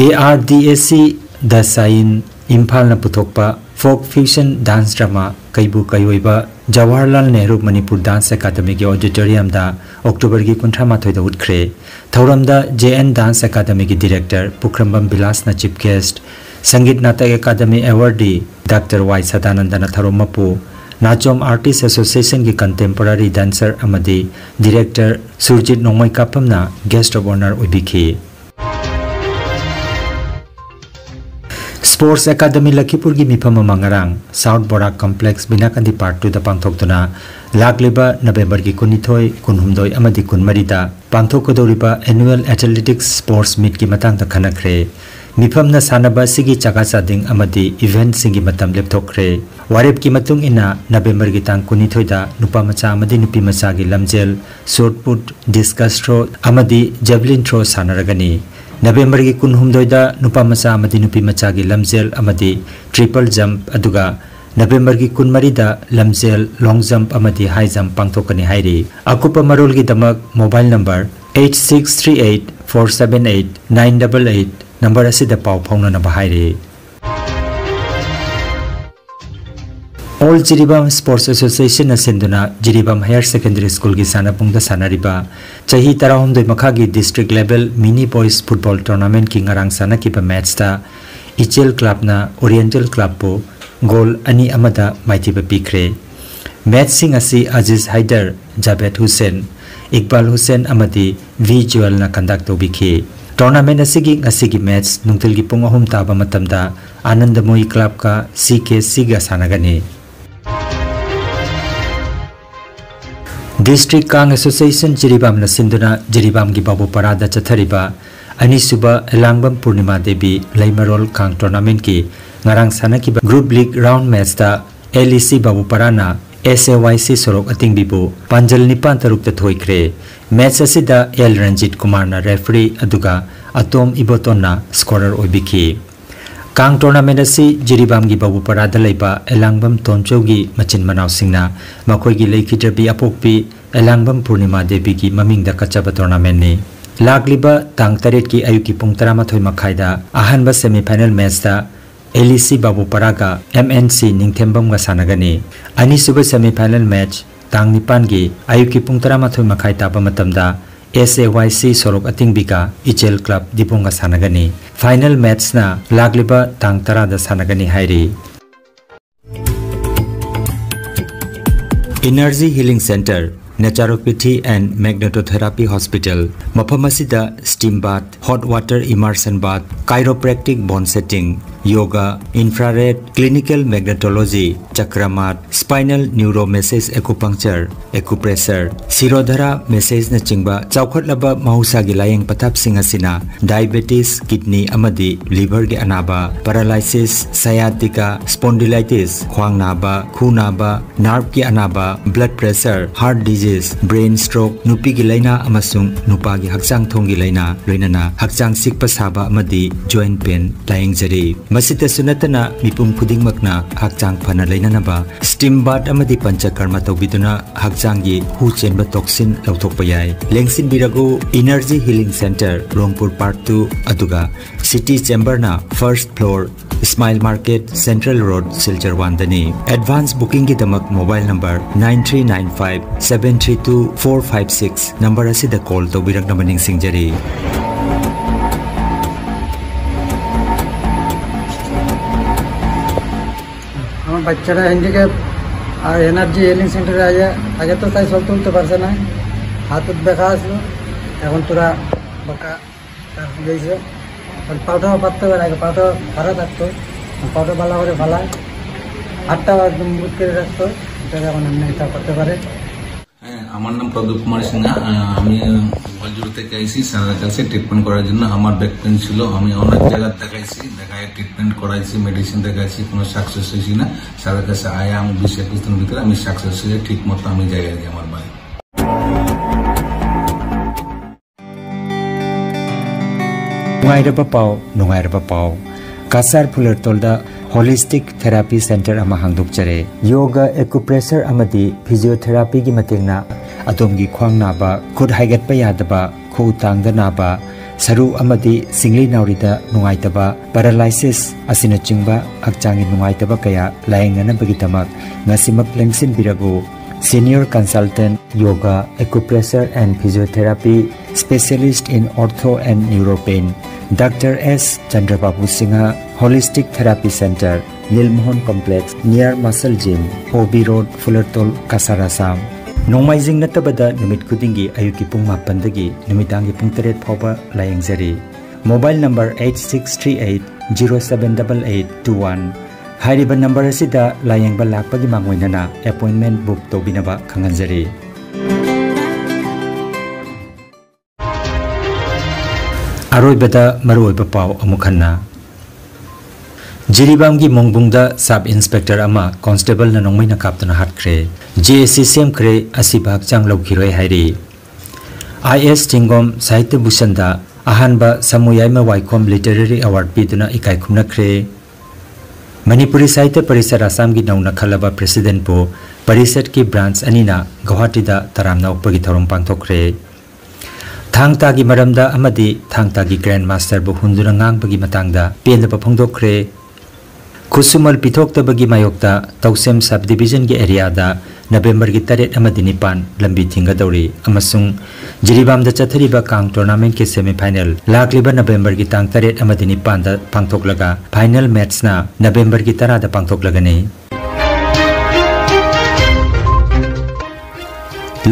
ꯑꯦ ꯑꯥꯔ ꯗꯤ ꯑꯦ ꯁꯤ ꯗꯁꯥꯏꯟ ꯏꯝꯐꯥꯜꯅ ꯄꯨꯊꯣꯛꯄ folk fusion dance drama ꯀꯩꯕꯨ ꯀꯩꯑꯣꯏꯕ ꯖꯋꯥꯍꯔꯂꯥꯜ ꯅꯦꯍꯔꯨ ꯃꯅꯤꯄꯨꯔ dance academyꯒꯤ auditoriumꯗ ꯑꯣꯛꯇꯣꯕꯔꯒꯤ ꯀꯨꯟꯊ꯭ꯔꯥ ꯃꯥꯊꯣꯏꯗ ꯎꯠꯈ꯭ꯔꯦ꯫ ꯊꯧꯔꯝꯗ J N Dance Academyꯒꯤ director ꯄꯨꯈ꯭ꯔꯝꯕꯝ ꯕꯤꯂꯥꯁꯅ chief guest, Sangeet Natak academy awardee doctor ꯋꯥꯏ ꯁꯗꯥꯅꯟꯗꯅ ꯊꯧꯔꯝ ꯃꯄꯨ, ꯅꯥꯆꯣꯝ Artist Associationꯒꯤ contemporary dancer ꯑꯃꯗꯤ director Surjit ꯅꯣꯡꯃꯩꯀꯥꯞꯐꯝꯅ guest of honour ꯑꯣꯏꯕꯤꯈꯤ꯫ Sports Academy ꯂꯈꯤꯄꯨꯔꯒꯤ ꯃꯤꯐꯝ ꯑꯃ ꯉꯔꯥꯡ South Borak Complex ꯕꯤꯅꯥꯀꯟꯗꯤ Park two ꯗ ꯄꯥꯡꯊꯣꯛꯇꯨꯅ ꯂꯥꯛꯂꯤꯕ ꯅꯕꯦꯝꯕꯔꯒꯤ ꯀꯨꯟꯅꯤꯊꯣꯏ, ꯀꯨꯟꯍꯨꯝꯗꯣꯏ ꯑꯃꯗꯤ ꯀꯨꯟꯃꯔꯤꯗ ꯄꯥꯡꯊꯣꯛꯀꯗꯧꯔꯤꯕ Annual Athletics Sports Meet ꯀꯤ ꯃꯇꯥꯡꯗ ꯈꯟꯅꯈ꯭ꯔꯦ꯫ ꯃꯤꯐꯝꯅ ꯁꯥꯟꯅꯕ ꯑꯁꯤꯒꯤ ꯆꯥꯒꯥ ꯆꯥꯗꯤꯡ ꯑꯃꯗꯤ event ꯁꯤꯡꯒꯤ ꯃꯇꯝ ꯂꯦꯞꯊꯣꯛꯈ꯭ꯔꯦ꯫ ꯋꯥꯔꯦꯞꯀꯤ ꯃꯇꯨꯡ ꯏꯟꯅ ꯅꯕꯦꯝꯕꯔꯒꯤ ꯇꯥꯡ ꯀꯨꯟꯅꯤꯊꯣꯏꯗ ꯅꯨꯄꯥ ꯃꯆꯥ ꯑꯃꯗꯤ ꯅꯨꯄꯤ ꯃꯆꯥꯒꯤ ꯂꯝꯖꯦꯜ, shot put, discus throw ꯑꯃꯗꯤ javelin throw ꯁꯥꯟꯅꯔꯒꯅꯤ꯫ ꯅꯕꯦꯝꯕꯔꯒꯤ ꯀꯨꯟꯍꯨꯝꯗꯣꯏꯗ ꯅꯨꯄꯥ ꯃꯆꯥ ꯑꯃꯗꯤ ꯅꯨꯄꯤ ꯃꯆꯥꯒꯤ ꯂꯝꯖꯦꯜ ꯑꯃꯗꯤ triple jump, ꯑꯗꯨꯒ ꯅꯕꯦꯝꯕꯔꯒꯤ ꯀꯨꯟꯃꯔꯤꯗ ꯂꯝꯖꯦꯜ, long jump ꯑꯃꯗꯤ high jump ꯄꯥꯡꯊꯣꯛꯀꯅꯤ ꯍꯥꯏꯔꯤ꯫ ꯑꯀꯨꯞꯄ ꯃꯔꯣꯜꯒꯤꯗꯃꯛ mobile number eight six three eight four seven eight nine double eight number ꯑꯁꯤꯗ ꯄꯥꯎ ꯐꯥꯎꯅꯅꯕ ꯍꯥꯏꯔꯤ꯫ All Jiribam Sports Association ꯅ ꯁꯤꯟꯗꯨꯅ ꯖꯤꯔꯤꯕꯥꯝ Higher Secondary School ꯒꯤ ꯁꯥꯟꯅꯄꯨꯡꯗ ꯁꯥꯟꯅꯔꯤꯕ ꯆꯍꯤ ꯇꯔꯥꯍꯨꯝꯗꯣꯏ ꯃꯈꯥꯒꯤ District Level Mini Boys Football Tournament ꯀꯤ ꯉꯔꯥꯡ ꯁꯥꯟꯅꯈꯤꯕ match ꯇ ꯏꯆꯦꯜ Club ꯅ Oriental Club ꯄꯨ goal ꯑꯅꯤ ꯑꯃꯗ ꯃꯥꯏꯊꯤꯕ ꯄꯤꯈ꯭ꯔꯦ꯫ Match ꯁꯤꯡ ꯑꯁꯤ ꯑꯖꯤꯖ ꯍꯥꯏꯗꯔ, ꯖꯥꯕꯦꯗ ꯍꯨꯁꯦꯟ, ꯏꯛꯕꯥꯜ ꯍꯨꯁꯦꯟ ꯑꯃꯗꯤ ꯚꯤ ꯖꯨꯋꯦꯜꯅ conduct ꯇꯧꯕꯤꯈꯤ꯫ Tournament ꯑꯁꯤꯒꯤ ꯉꯁꯤꯒꯤ match ꯅꯨꯡꯊꯤꯜꯒꯤ ꯄꯨꯡ ꯑꯍꯨꯝ ꯇꯥꯕ ꯃꯇꯝꯗ ꯑꯥꯅꯟꯗꯃꯣꯌꯤ Club ꯀ ꯁꯤ ꯀꯦ ꯁꯤ ꯒ ꯁꯥꯟꯅꯒꯅꯤ꯫ District Kang Association ꯖꯤꯔꯤꯕꯥꯝꯅ ꯁꯤꯟꯗꯨꯅ ꯖꯤꯔꯤꯕꯥꯝꯒꯤ ꯕꯥꯕꯨꯄꯥꯔꯥꯗ ꯆꯠꯊꯔꯤꯕ ꯑꯅꯤꯁꯨꯕ ꯑꯦꯂꯥꯡꯕꯝ ꯄꯨꯔꯅꯤꯃꯥ ꯗꯦꯕꯤ ꯂꯩꯃꯔꯣꯜ ꯀꯥꯡ Tournament ꯀꯤ ꯉꯔꯥꯡ ꯁꯥꯟꯅꯈꯤꯕ Group League Round Match ꯇ ꯑꯦꯜ ꯏ ꯁꯤ ꯕꯥꯕꯨꯄꯥꯔꯥꯅ ꯑꯦꯁ ꯑꯦ ꯋꯥꯏ ꯁꯤ ꯁꯣꯔꯣꯛ ꯑꯇꯤꯡꯕꯤꯕꯨ ꯄꯥꯟꯖꯜ ꯅꯤꯄꯥꯟ ꯇꯔꯨꯛꯇ ꯊꯣꯏꯈ꯭ꯔꯦ꯫ Match ꯑꯁꯤꯗ ꯑꯦꯜ ꯔꯟꯖꯤꯠ ꯀꯨꯃꯥꯔꯅ referee ꯑꯗꯨꯒ ꯑꯇꯣꯝ ꯏꯕꯣꯇꯣꯟꯅ scorer ꯑꯣꯏꯕꯤꯈꯤ꯫ ꯀꯥꯡ Tournament ꯑꯁꯤ ꯖꯤꯔꯤꯕꯥꯝꯒꯤ ꯕꯥꯕꯨꯄꯥꯔꯥꯗ ꯂꯩꯕ ꯑꯦꯂꯥꯡꯕꯝ ꯇꯣꯟꯆꯧꯒꯤ ꯃꯆꯤꯟ ꯃꯅꯥꯎꯁꯤꯡꯅ ꯃꯈꯣꯏꯒꯤ ꯂꯩꯈꯤꯗ꯭ꯔꯕꯤ ꯑꯄꯣꯛꯄꯤ ꯑꯦꯂꯥꯡꯕꯝ ꯄꯨꯔꯅꯤꯃꯥ ꯗꯦꯕꯤꯒꯤ ꯃꯃꯤꯡꯗ ꯀꯠꯆꯕ tournament ꯅꯤ꯫ ꯂꯥꯛꯂꯤꯕ ꯇꯥꯡ ꯇꯔꯦꯠꯀꯤ ꯑꯌꯨꯛꯀꯤ ꯄꯨꯡ ꯇꯔꯥꯃꯥꯊꯣꯏ ꯃꯈꯥꯏꯗ ꯑꯍꯥꯟꯕ semi final match ꯇ ꯑꯦꯜ ꯏ ꯁꯤ ꯕꯥꯕꯨꯄꯥꯔꯥꯒ ꯑꯦꯝ ꯑꯦꯟ ꯁꯤ ꯅꯤꯡꯊꯦꯝꯕꯝꯒ ꯁꯥꯟꯅꯒꯅꯤ꯫ ꯑꯅꯤꯁꯨꯕ semi final match ꯇꯥꯡ ꯅꯤꯄꯥꯟꯒꯤ ꯑꯌꯨꯛꯀꯤ ꯄꯨꯡ ꯇꯔꯥꯃꯥꯊꯣꯏ ꯃꯈꯥꯏ ꯇꯥꯕ ꯃꯇꯝꯗ ꯑꯦꯁ ꯑꯦ ꯋꯥꯏ ꯁꯤ ꯁꯣꯔꯣꯛ ꯑꯇꯤꯡꯕꯤꯒ ꯏꯆꯦꯜ Club ꯗꯤꯕꯣꯡꯒ ꯁꯥꯟꯅꯒꯅꯤ꯫ Final match ꯅ ꯂꯥꯛꯂꯤꯕ ꯇꯥꯡ ꯇꯔꯥꯗ ꯁꯥꯟꯅꯒꯅꯤ ꯍꯥꯏꯔꯤ꯫ Energy Healing Center, Naturopathy and Magnetotherapy Hospital, ꯃꯐꯝ ꯑꯁꯤꯗ steam bath, hot water immersion bath, chiropractic bone setting, yoga, infrared, clinical magnetology, chakramat, spinal neuromassage acupuncture, acupressure, Shirodhara massageꯅꯆꯤꯡꯕ ꯆꯥꯎꯈꯠꯂꯕ ꯃꯍꯧꯁꯥꯒꯤ ꯂꯥꯌꯦꯡ ꯄꯊꯥꯞꯁꯤꯡ ꯑꯁꯤꯅ diabetes, kidney ꯑꯃꯗꯤ liverꯒꯤ ꯑꯅꯥꯕ, paralysis, sciatica, spondylitis, ꯈ꯭ꯋꯥꯡ ꯅꯥꯕ, ꯈꯨ ꯅꯥꯕ, nerveꯀꯤ ꯑꯅꯥꯕ, blood pressure, heart disease, brain stroke, ꯅꯨꯄꯤꯒꯤ ꯂꯥꯏꯅꯥ ꯑꯃꯁꯨꯡ ꯅꯨꯄꯥꯒꯤ ꯍꯛꯆꯥꯡ ꯊꯣꯡꯒꯤ ꯂꯥꯏꯅꯥ, ꯂꯣꯏꯅꯅ ꯍꯛꯆꯥꯡ ꯆꯤꯛꯄ ꯁꯥꯕ ꯑꯃꯗꯤ joint pain ꯂꯥꯌꯦꯡꯖꯔꯤ꯫ ꯃꯁꯤꯇꯁꯨ ꯅꯠꯇꯅ ꯃꯤꯄꯨꯝ ꯈꯨꯗꯤꯡꯃꯛꯅ ꯍꯛꯆꯥꯡ ꯐꯅ ꯂꯩꯅꯅꯕ steam bath ꯑꯃꯗꯤ ꯄꯟꯆꯀꯔꯃ ꯇꯧꯕꯤꯗꯨꯅ ꯍꯛꯆꯥꯡꯒꯤ ꯍꯨ ꯆꯦꯟꯕ toxin ꯂꯧꯊꯣꯛꯄ ꯌꯥꯏ꯫ ꯂꯦꯡꯁꯤꯟꯕꯤꯔꯒ Energy Healing Center, ꯔꯣꯡꯄꯨꯔ Park two, ꯑꯗꯨꯒ City Chamberꯅ first floor, Smile Market, Central Road, Silchar one ꯗꯅꯤ꯫ Advance bookingꯒꯤꯗꯃꯛ mobile number nine three nine five seven three two four five six number ꯑꯁꯤꯗ call ꯇꯧꯕꯤꯔꯛꯅꯕ ꯅꯤꯡꯁꯤꯡꯖꯔꯤ꯫ আমার বাচ্চাটা হ্যান্ডিক্যাপ, আর এনার্জি হিলিং সেন্টারে আগে, আগে তো তাই চলতে উঠতে পারছে না, হাত উত ব্যথা আসলো, এখন তোরা বাঁকা তার হয়েছে। আর পাউটাও পাততে পারে, আগে পাউটা খারাপ থাকতো, পাউটা ভালো করে ফালায়, হাতটাও একদম বুট করে রাখতো, এটা এখন এমনি এটা করতে পারে। হ্যাঁ, আমার নাম প্রদীপ কুমার সিনহা। আহ, আমি গোপালজোড়া থেকে আইছি স্যারের কাছে ট্রিটমেন্ট করার জন্য। আমার ব্যাক পেন ছিল, আমি অনেক জায়গা দেখাইছি, দেখায় ট্রিটমেন্ট করাইছি, মেডিসিন দেখাইছি, কোনো সাকসেস হয়েছি না। স্যারের কাছে আয়া আমি বিশ একুশ দিনের ভিতরে আমি সাকসেস হয়ে ঠিক মতো আমি যাই আর কি আমার বাড়ি। ꯅꯨꯡꯉꯥꯏꯔꯕ ꯄꯥꯎ, ꯅꯨꯡꯉꯥꯏꯔꯕ ꯄꯥꯎ꯫ ꯀꯁꯥꯔ ꯐꯨꯂꯔꯇꯣꯜꯗ Holistic Therapy Center ꯑꯃ ꯍꯥꯡꯗꯣꯛꯆꯔꯦ꯫ Yoga, acupressure ꯑꯃꯗꯤ physiotherapyꯒꯤ ꯃꯇꯦꯡꯅ ꯑꯗꯣꯝꯒꯤ ꯈ꯭ꯋꯥꯡ ꯅꯥꯕ, ꯈꯨꯠ ꯍꯥꯏꯒꯠꯄ ꯌꯥꯗꯕ, ꯈꯨꯎ ꯇꯥꯡꯗ ꯅꯥꯕ, ꯁꯔꯨ ꯑꯃꯗꯤ ꯁꯤꯡꯂꯤ ꯅꯥꯎꯔꯤꯗ ꯅꯨꯡꯉꯥꯏꯇꯕ, paralysis ꯑꯁꯤꯅꯆꯤꯡꯕ ꯍꯛꯆꯥꯡꯒꯤ ꯅꯨꯡꯉꯥꯏꯇꯕ ꯀꯌꯥ ꯂꯥꯌꯦꯡꯅꯅꯕꯒꯤꯗꯃꯛ ꯉꯁꯤꯃꯛ ꯂꯦꯡꯁꯤꯟꯕꯤꯔꯕꯨ꯫ Senior Consultant, Yoga, Acupressure and Physiotherapy, Specialist in Ortho and Neuropain, Doctor S Chandrababu Singha, Holistic Therapy Center, Nilmohan Complex, near Muscle Gym, O B Road, Fulartol, Kasar, Assam꯫ ꯅꯣꯡꯃꯥꯏꯖꯤꯡ ꯅꯠꯇꯕꯗ ꯅꯨꯃꯤꯠ ꯈꯨꯗꯤꯡꯒꯤ ꯑꯌꯨꯛꯀꯤ ꯄꯨꯡ ꯃꯥꯄꯟꯗꯒꯤ ꯅꯨꯃꯤꯗꯥꯡꯒꯤ ꯄꯨꯡ ꯇꯔꯦꯠ ꯐꯥꯎꯕ ꯂꯥꯌꯦꯡꯖꯔꯤ꯫ Mobile number eight six three eight zero seven double eight two one꯫ ꯍꯥꯏꯔꯤꯕ ꯅꯝꯕꯔ ꯑꯁꯤꯗ ꯂꯥꯌꯦꯡꯕ ꯂꯥꯛꯄꯒꯤ ꯃꯥꯡꯑꯣꯏꯅꯅ ꯑꯦꯄꯣꯏꯟꯃꯦꯟ ꯕꯨꯛ ꯇꯧꯕꯤꯅꯕ ꯈꯪꯍꯟꯖꯔꯤ꯫ ꯑꯔꯣꯏꯕꯗ ꯃꯔꯨꯑꯣꯏꯕ ꯄꯥꯎ ꯑꯃꯨꯛ ꯍꯟꯅ꯫ ꯖꯤꯔꯤꯕꯥꯝꯒꯤ ꯃꯣꯡꯕꯨꯡꯗ ꯁꯕ ꯏꯟꯁꯄꯦꯛꯇꯔ ꯑꯃ ꯀꯣꯟꯁꯇꯦꯕꯜꯅ ꯅꯣꯡꯃꯩꯅ ꯀꯥꯞꯇꯨꯅ ꯍꯥꯠꯈ꯭ꯔꯦ꯫ ꯖꯦ ꯑꯦ ꯁꯤ ꯁꯦꯝꯈ꯭ꯔꯦ, ꯑꯁꯤꯕ ꯍꯛꯆꯥꯡ ꯂꯧꯈꯤꯔꯣꯏ ꯍꯥꯏꯔꯤ꯫ ꯑꯥꯏ ꯑꯦꯁ ꯆꯤꯡꯒꯣꯝ ꯁꯥꯍꯤꯇ꯭ꯌ ꯚꯨꯁꯟꯗ ꯑꯍꯥꯟꯕ ꯁꯃꯨ ꯌꯥꯏꯃ ꯋꯥꯏꯈꯣꯝ ꯂꯤꯇꯔꯦꯔꯤ ꯑꯦꯋꯥꯔꯗ ꯄꯤꯗꯨꯅ ꯏꯀꯥꯏ ꯈꯨꯝꯅꯈ꯭ꯔꯦ꯫ ꯃꯅꯤꯄꯨꯔꯤ ꯁꯥꯍꯤꯇ꯭ꯌ ꯄꯔꯤꯁꯠ ꯑꯁꯥꯝꯒꯤ ꯅꯧꯅ ꯈꯜꯂꯕ ꯄ꯭ꯔꯦꯁꯤꯗꯦꯟꯠꯄꯨ ꯄꯔꯤꯁꯠꯀꯤ ꯕ꯭ꯔꯥꯟꯆ ꯑꯅꯤꯅ ꯒꯧꯍꯥꯇꯤꯗ ꯇꯔꯥꯝꯅ ꯑꯣꯛꯄꯒꯤ ꯊꯧꯔꯝ ꯄꯥꯡꯊꯣꯛꯈ꯭ꯔꯦ꯫ ꯊꯥꯡ ꯇꯥꯒꯤ ꯃꯔꯝꯗ ꯑꯃꯗꯤ ꯊꯥꯡ ꯇꯥꯒꯤ ꯒ꯭ꯔꯥꯟꯗ ꯃꯥꯁꯇꯔꯕꯨ ꯍꯨꯟꯗꯨꯅ ꯉꯥꯡꯕꯒꯤ ꯃꯇꯥꯡꯗ ꯄꯦꯟꯗꯕ ꯐꯣꯡꯗꯣꯛꯈ꯭ꯔꯦ꯫ ꯈꯨꯠꯁꯨꯃꯜ ꯄꯤꯊꯣꯛꯇꯕꯒꯤ ꯃꯥꯌꯣꯛꯇ ꯇꯧꯁꯦꯝ ꯁꯕ ꯗꯤꯕꯤꯖꯟꯒꯤ ꯑꯦꯔꯤꯌꯥꯗ ꯅꯕꯦꯝꯕꯔꯒꯤ ꯇꯔꯦꯠ ꯑꯃꯗꯤ ꯅꯤꯄꯥꯟ ꯂꯝꯕꯤ ꯊꯤꯡꯒꯗꯧꯔꯤ ꯑꯃꯁꯨꯡ ꯖꯤꯔꯤꯕꯥꯝꯗ ꯆꯠꯊꯔꯤꯕ ꯀꯥꯡ ꯇꯣꯔꯅꯥꯃꯦꯟꯠꯀꯤ ꯁꯦꯃꯤꯐꯥꯏꯅꯦꯜ ꯂꯥꯛꯂꯤꯕ ꯅꯕꯦꯝꯕꯔꯒꯤ ꯇꯥꯡ ꯇꯔꯦꯠ ꯑꯃꯗꯤ ꯅꯤꯄꯥꯟꯗ ꯄꯥꯡꯊꯣꯛꯂꯒ ꯐꯥꯏꯅꯦꯜ ꯃꯦꯠꯆꯅ ꯅꯕꯦꯝꯕꯔꯒꯤ ꯇꯔꯥꯗ ꯄꯥꯡꯊꯣꯛꯂꯒꯅꯤ꯫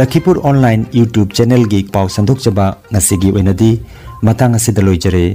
ꯂꯈꯤꯄꯨꯔ ꯑꯣꯟꯂꯥꯏꯟ YouTube ꯆꯦꯅꯦꯜꯒꯤ ꯄꯥꯎ ꯁꯟꯗꯣꯛꯆꯕ ꯉꯁꯤꯒꯤ ꯑꯣꯏꯅꯗꯤ ꯃꯇꯥꯡ ꯑꯁꯤꯗ ꯂꯣꯏꯖꯔꯦ꯫